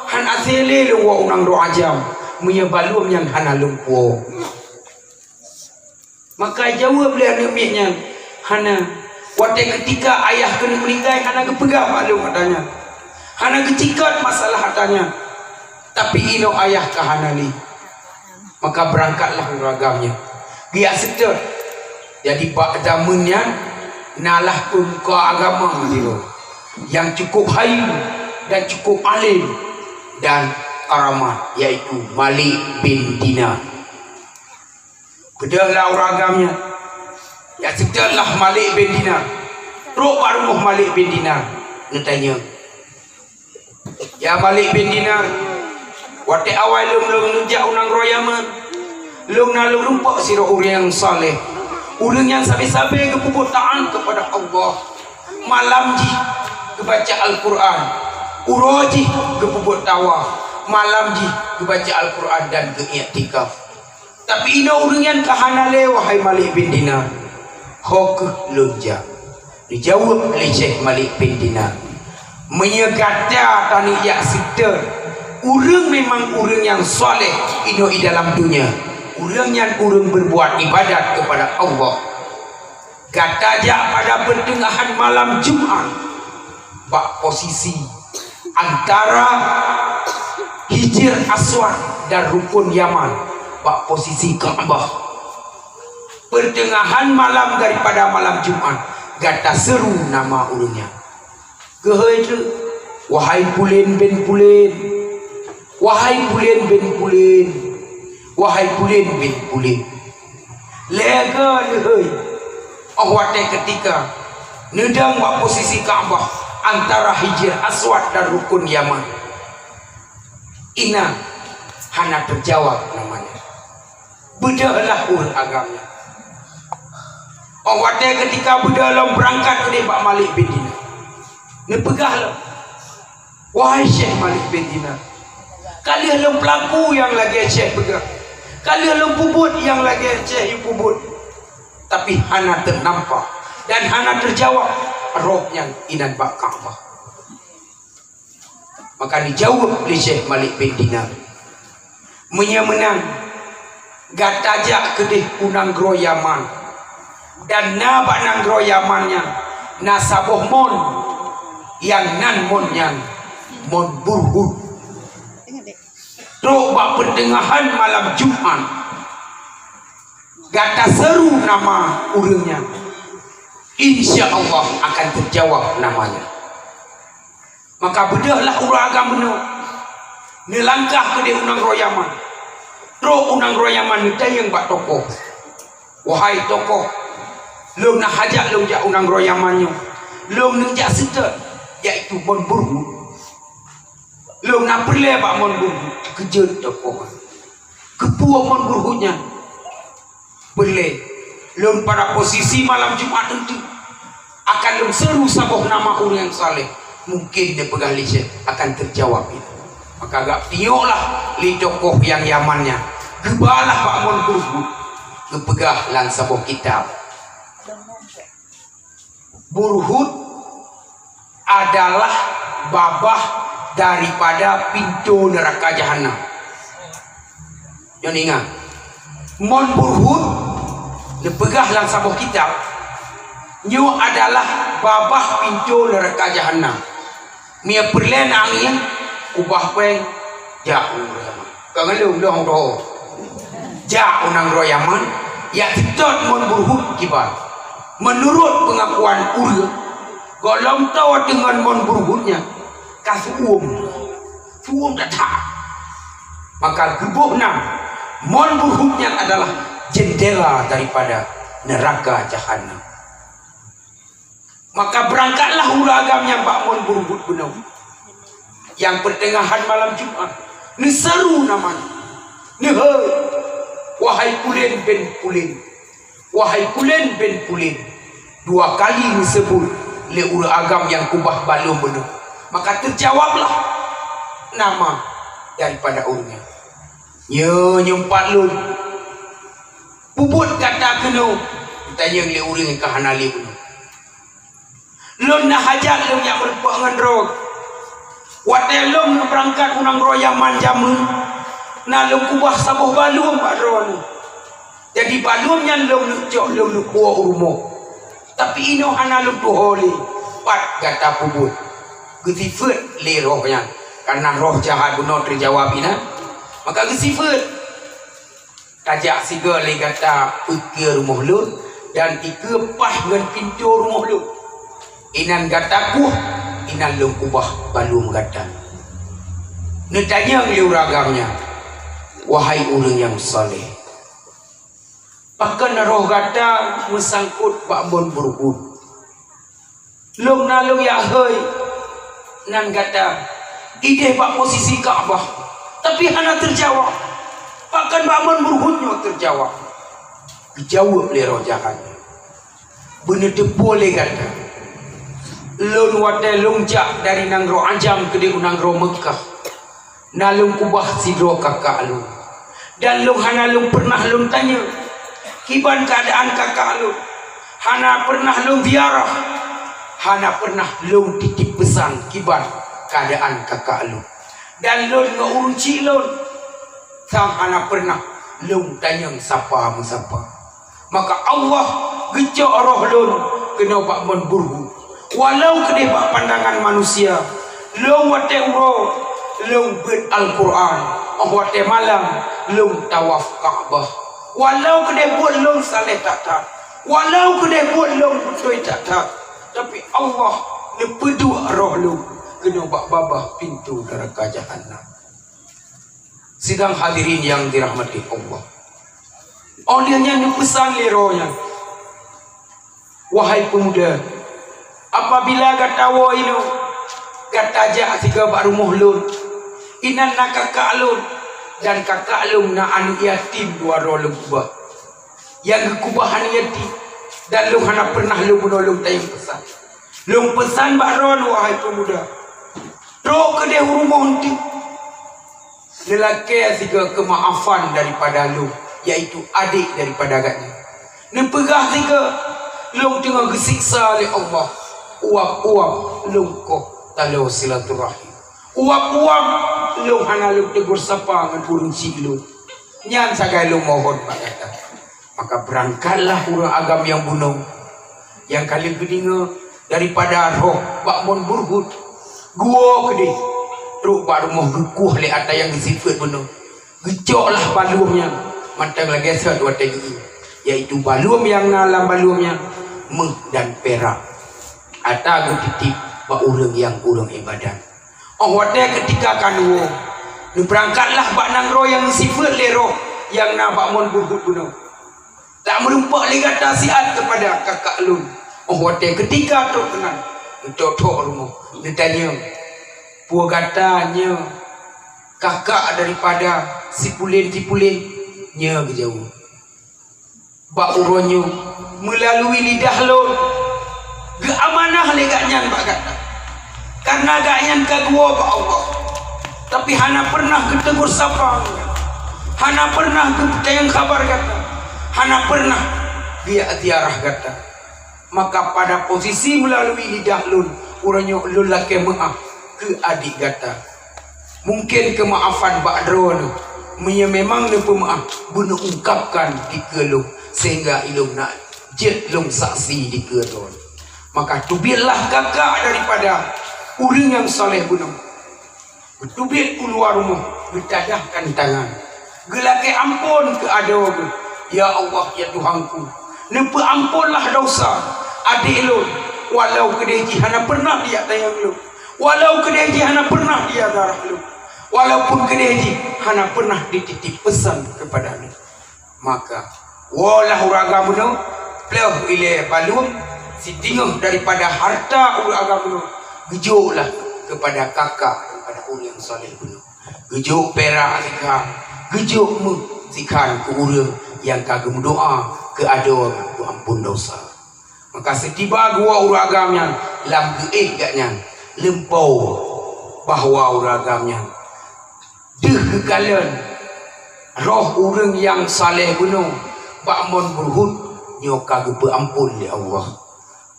hana asé lé lôn woe u nanggroe ajam, meunyoe baluem nyan hana lôn puwoe." Maka jaweueb lé aneuëk miet nyan, "Hana. Watée keutika ayah keuneuk meuninggai hana geupeugah bak lôn atra nyan. Hana geucikot masalah atra nyan. Tapi inoe ayah ka hana lé." Maka beurangkatlah ureuëng agam nyan geujak seutôt. Jadi bak jameun nyan nalah peumuka agama sidroe nyang cukup hayu dan cukup além dan karamat, yaitu Malik bin Dinar. Beudôhlah ureuëng agam nyan, jak seutôt lah Malik bin Dinar. Trok bak rumoh Malik bin Dinar, neutanyong, "Ya Malik bin Dinar, watée awai lôn, lôn neujak u nanggroe Yaman, lôn na lôn rumpok sidroe ureuëng nyang saleh. Ureuëng nyan sabe-sabe geupeubuet taát keupada Allah. Malam jih geubaca Al-Quran, uroe jih geupeubuet tawaf, malam jih geubaca Al-Quran dan geuiktikaf. Tapi inoe ureuëng nyan ka hana lé, wahai Malik bin Dinar. Ho kheueh lôn jak?" Dijaweueb lé Syekh Malik bin Dinar, "Meunyoe gata taneuk jak seutôt ureuëng memang ureuëng nyang saleh inoe i dalam donya, ureuëng nyan ureuëng berbuat ibadat keupada Allah. Gata jak pada peuteungahan malam Jumat bak posisi antara Hijir Aswad dan Rukun Yaman, bak posisi Ka'bah. Peuteungahan malam daripada malam Jumat, gata seuru nama ureuëng nyan." Geuhôi treuk, "Wahai Pulen bin Pulen, wahai Pulen bin Pulen, wahai Pulen bin Pulen." Lhée goe leuhôi, óh watée keutika neudong bak posisi Ka'bah antara Hijir Aswad dan Rukun Yaman. Inan hana teujawab namanya. Beudôh lah ureuëng agam nyan. Óh watée keutika beudôh lom beurangkat keudeh bak Malik bin Dinar. Neupeugah lom, "Wahai Syekh Malik bin Dinar, ka lheueh lôn peulaku nyang lagée Syekh peugah, ka lheueh lôn peubuet nyang lagée Syekh yue peubuet, tapi hana teunampak dan hana teujawab roh nyan inan bak Ka'bah." Maka dijaweueb lé Syekh Malik bin Dinar, "Meunyoe meunan, gata jak keudeh u nanggroe Yaman, dan na bak nanggroe Yaman nyan na saboh mon, nyang nan mon nyan Mon Burhud. Trok bak peuteungahan malam Jumat, gata seuru nama ureuëng nyan, insya Allah akan teujawab namanya." Maka beudôh lah ureuëng agam bunoe, neulangkah keudeh u nanggroe Yaman. Trok u nanggroe Yaman, neutanyong bak tokoh, "Wahai tokoh, lôn na hajat lôn jak u nanggroe Yaman nyoe. Lôn neujak seutôt, yaitu Mon Burhud. Lôn na peureulée bak Mon Burhud." Teukeujot tokoh, "Keupeue Mon Burhud nyan?" "Peureulée, lôn pada posisi malam Jumat eunteuk akan lôn seuru saboh nama ureuëng nyang saleh. Mungken neupeugah lé Syekh akan teujawab." Maka geutanyong lah lé tokoh nyang Yaman nyan, geuba lah bak Mon Burhud, geupeugah lam saboh kitab, Burhud adalah babah daripada pintoe neuraka Jahannam. Nyoe ingat, Mon Burhud neupeugah lam saboh kitab, nyoe adalah babah pintoe neuraka Jahannam. Meunyoe peureulée na angén, ubah péng, jak u nanggroe Yaman. Ka ngaleueng lôn droe. Jak u nanggroe Yaman, jak seutôt Mon Burhud kiban. Meunurot peungakuan ureuëng, gohlom toe teungon Mon Burhud nyan ka seuuem. Seuuem that-that. Maka geuboh nan, Mon Burhud nyan adalah jeundela daripada neuraka Jahannam. Maka beurangkatlah ureuëng agam nyan bak Mon Burhud bunoe, nyang peuteungahan malam Jumat. Neuseuru nama nyan, neuhôi, "Wahai Pulen bin Pulen, wahai Pulen bin Pulen." Dua kali neuseubut lé ureuëng agam nyang kubah balom bunoe. Maka teujawablah nama daripada ureuëng nyan. "Nyoe, nyoe pat lôn. Peubuet gata keunoe?" Geutanyong lé ureuëng nyang ka hana lé bunoe. "Lôn na hajat lôn jak meurumpok ngon droe. Watée lôn meubeurangkat u nanggroe Yaman jameun, na lôn kubah saboh balom bak droeneuh. Jadi balom nyan lôn neuk cok lôn neuk puwoe u rumoh. Tapi inoe hana lôn tuho lé, pat gata peubuet." Geusifeuet lé roh nyan, kareuna roh jahat bunoe teujawab inan. Maka geusifeuet, "Tajak sigoe lé gata ukeue rumoh lôn dan ikeue paih ngon pintoe rumoh lôn. Inan gata kueh, inan lôn kubah balom gata." Neutanyong lé ureuëng agam nyan, "Wahai ureuëng nyang saleh, pakon roh gata meusangkot bak Mon Burhud? Lôn na lôn jak hôi nan gata ideh bak posisi Ka'bah, tapi hana teujawab. Pakon bak Mon Burhud nyoe teujawab?" Geujaweueb lé roh jahat, "Beuneuteupeue lé gata, lôn watée lôn jak dari nanggroe Ajam keudeh u nanggroe Meukah, na lôn kubah sidroe kakak lôn. Dan lôn hana lôn peureunah lôn tanyong kiban keuadaan kakak lôn. Hana peureunah lôn ziarah, hana peureunah lôn titip peusan kiban keuadaan kakak lôn. Dan lôn ngon ureuëng chik lôn, sang hana peureunah lôn tanyong sapa meusapa. Maka Allah geucok roh lôn keunoe bak Mon Burhud. Walau keudeh bak pandangan manusia, lôn watée uroe lôn beuet Al-Qur'an, óh watée malam lôn tawaf Ka'bah. Walau keudeh buet lôn saleh that-that, walau keudeh buet lôn beutôi that-that, tapi Allah neupeuduek roh lôn keunoe bak babah pintoe neuraka Jahannam." Sidang hadirin nyang dirahmati Allah, óh lheueh nyan neupeusan lé roh nyan, "Wahai peumuda, apabila gata woe inoe, gata jak sigoe bak rumoh lôn. Inan na kakak lôn, dan kakak lôn na aneuk yatim dua droe lôn keubah. Nyang geukeubah aneuk yatim, dan lôn hana peureunah lôn bunoe lôn tanyong peusan. Lôn peusan bak droeneuh, wahai peumuda, trok keudeh u rumoh eunteuk. Neulakée sigoe keumaafan daripada lôn, yaitu adék daripada gata nyan. Neupeugah sigoe, lôn teungoh geusiksa lé Allah. Uap-uap lôn koh taloe silaturahim. Uap-uap lôn hana lôn teugor sapa ngon ureuëng chik lôn. Nyan sagai lôn mohon bak gata. Maka beurangkatlah ureuëng agam nyang bunoe, nyang ka lheueh geudeungoe daripada roh bak mon buruhut, geuwoe keudeh, trok bak rumoh geukueh lé ata nyang geusifeuet bunoe. Geucoklah baluem nyan mantong lagée sot watée geueu, yaitu baluem nyang na lam baluem nyan méuh dan pirak, ata geutitip bak ureuëng nyang ureuëng iébadat. Óh watée keutika ka neuwoe, neubeurangkatlah bak nanggroe nyang geusifeuet lé roh nyang na bak mon buruhut bunoe. Dak meurumpok lé gata siat keupada kakak lôn. Óh watée keutika trok keunan, neutok-tok rumoh, neutanyong, "Peue gata nyoe kakak daripada si pulen-si pulen?" Nyoe geujaweueb, "Bak uroe nyoe, meulalui lidah lôn, geuamanah lé gobnyan bak gata. Kareuna gobnyan ka geuwoe bak Allah, tapi hana peureunah geuteugor sapa, hana peureunah geutanyong khaba gata, hana peureunah geujak ziarah gata. Maka pada posisi meulalui lidah lôn, uroe nyoe lôn lakée meuáh keu adék gata. Mungken keumaafan bak droeneuh, meunyoe memang neupeumeuáh, beuneuungkapkan dikeue lôn, sehingga ilôn na jeuet lôn saksi dikeue droeneuh. Maka teubietlah kakak daripada ureuëng nyang saleh bunoe." Geuteubiet u luwa rumoh, geutadahkan tangan, geulakée amphon keu adoe geuh, "Ya Allah, ya Tuhanku, neupeuamphonlah desya adék lôn, walau keudeh jih hana peureunah jijak tanyong lôn, walau keudeh jih hana peureunah jijak ziarah lôn, walaupun keudeh jih hana peureunah jititip peusan keupada lôn." Maka, woelah ureuëng agam bunoe, plôh ilée baluem, siteungoh daripada hareuta ureuëng agam bunoe, geujoklah keupada kakak daripada ureuëng nyang saleh bunoe. Geujok pirak sikhan, geujok méuh sikhan keu ureuëng nyang ka geumeudoá keu adoe geuamphon desya. Maka seutiba geuwoe ureuëng agam nyan lam geuéh gobnyan, leumpau bahwa ureuëng agam nyan deuh geukalon roh ureuëng nyang saleh bunoe bak mon buruhut nyoe ka geupeuamphon lé Allah,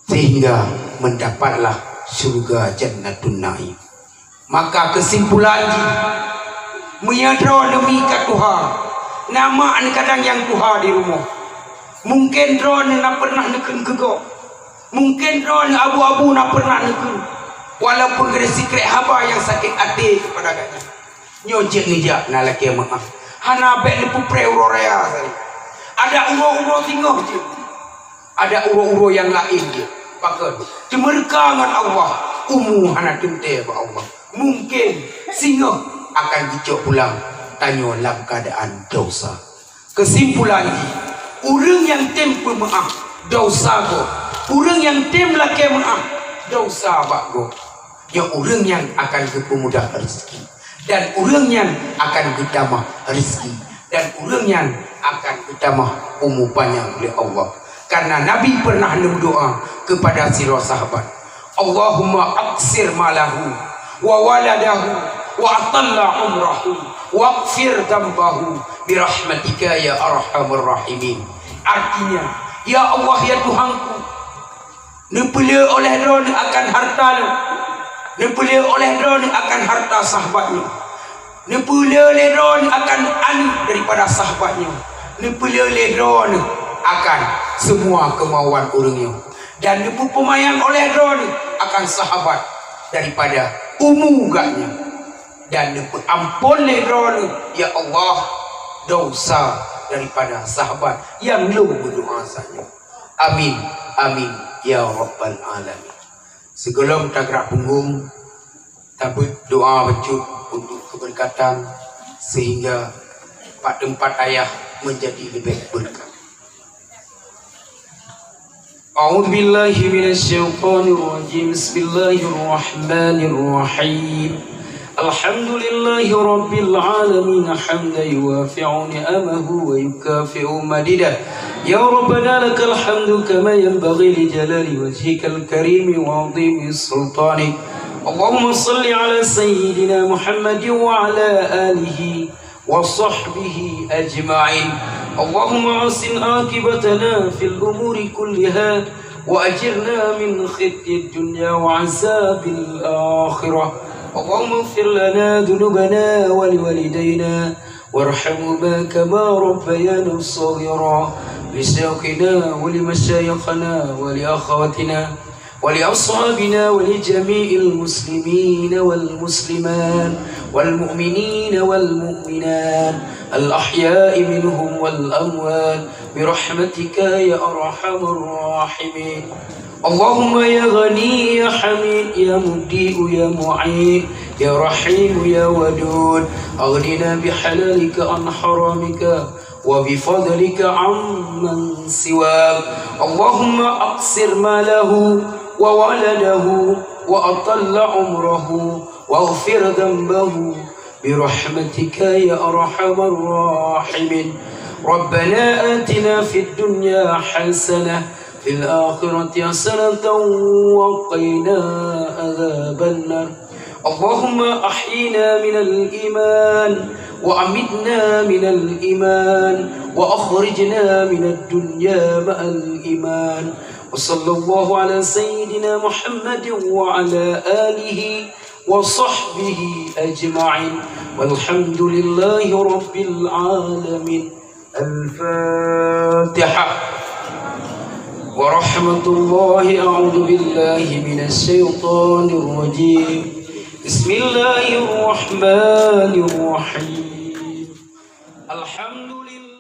sehingga meudapatlah syeuruga Jannatun Naim. Maka keusimpulan jih, meunyoe droeneuh mita tuha, na mak neuh kadang nyang tuha di rumoh, mungken droeneuh na peureunah neukheun keu gob, mungken droeneuh abu-abu na peureunah neukheun, walaupun geudeh sikrek haba nyang sakét até keupada gata. Nyoe jeuet neujak na lakée meuáh, hana bék neupeupreh uroe raya saja. Adak uroe-uroe singoh jeuet. Adak uroe-uroe nyang laén jeuet. Pakon? Teumeureuka ngon Allah, umu hana teuntée bak Allah. Mungken singoh akan geucok pulang tanyoe lam keuadaan desya. Keusimpulan jih, ureuëng nyang tem peumeuáh desya gob, ureuëng nyang tem lakée meuáh desya bak gob, nyoe ureuëng nyan akan geupeumudah rezeki. Dan ureuëng nyan akan geutamah rezeki, dan ureuëng nyan akan geutamah umu panyang lé Allah. Karena Nabi pernah neudoa kepada sidroe sahabat, "Allahumma aksir malahu wa waladahu wa atalla umrahu waghfir dzambahu birahmatika ya arhamar rahimin." Artinya, "Ya Allah, ya Tuhanku, neupeulé oleh droeneuh akan hareuta nyoe, neupeulé oleh droeneuh akan hareuta sahabat nyoe, neupeulé lé droeneuh akan aneuk daripada sahabat nyoe, neupeulé lé droeneuh akan semua keumauan ureuëng nyoe, dan neupeupeumayang oleh droeneuh akan sahabat daripada umu gobnyan, dan neupeuamphon lé droeneuh, ya Allah, desya daripada sahabat nyang lôn meudoa saat nyoe." Amin, amin, ya rabbal alamin. Sigohlom tagrak punggong, tabeuet doa bacut untuk keberkatan, sehingga pat teumpat ayah menjadi lebih berkat. A'udzubillahi minasyaitonirrajim. Bismillahirrahmanirrahim. الحمد لله رب العالمين، حمدا يوافي نعمه ويكافئ مزيده. يا ربنا لك الحمد كما ينبغي لجلال وجهك الكريم وعظيم سلطانك. اللهم صل على سيدنا محمد وعلى آله وصحبه أجمعين. اللهم أحسن عاقبتنا في الأمور كلها وأجرنا من خزي الدنيا وعذاب الآخرة. اللهم اغفر لنا ذنوبنا ولوالدينا وارحمهما كما ربيانا صغيرا، لشيوخنا ولمشايخنا ولأخواتنا ولأصحابنا ولجميع المسلمين والمسلمات والمؤمنين والمؤمنات الأحياء منهم والأموات برحمتك يا أرحم الراحمين. اللهم يا غني يا حميد يا مبدئ يا معيد يا رحيم يا ودود، أغننا بحلالك عن حرامك وبفضلك عمن سواك. اللهم أكثر ماله وولده وأطل عمره واغفر ذنبه برحمتك يا أرحم الراحمين. ربنا آتنا في الدنيا حسنة في الآخرة حسنة وقنا عذاب النار. اللهم أحينا من الإيمان وأمتنا من الإيمان وأخرجنا من الدنيا مع الإيمان. وصلى الله على سيدنا محمد وعلى آله وصحبه أجمعين. والحمد لله رب العالمين. الفاتحة. ورحمة الله، أعوذ بالله من الشيطان الرجيم. بسم الله الرحمن الرحيم. الحمد لله.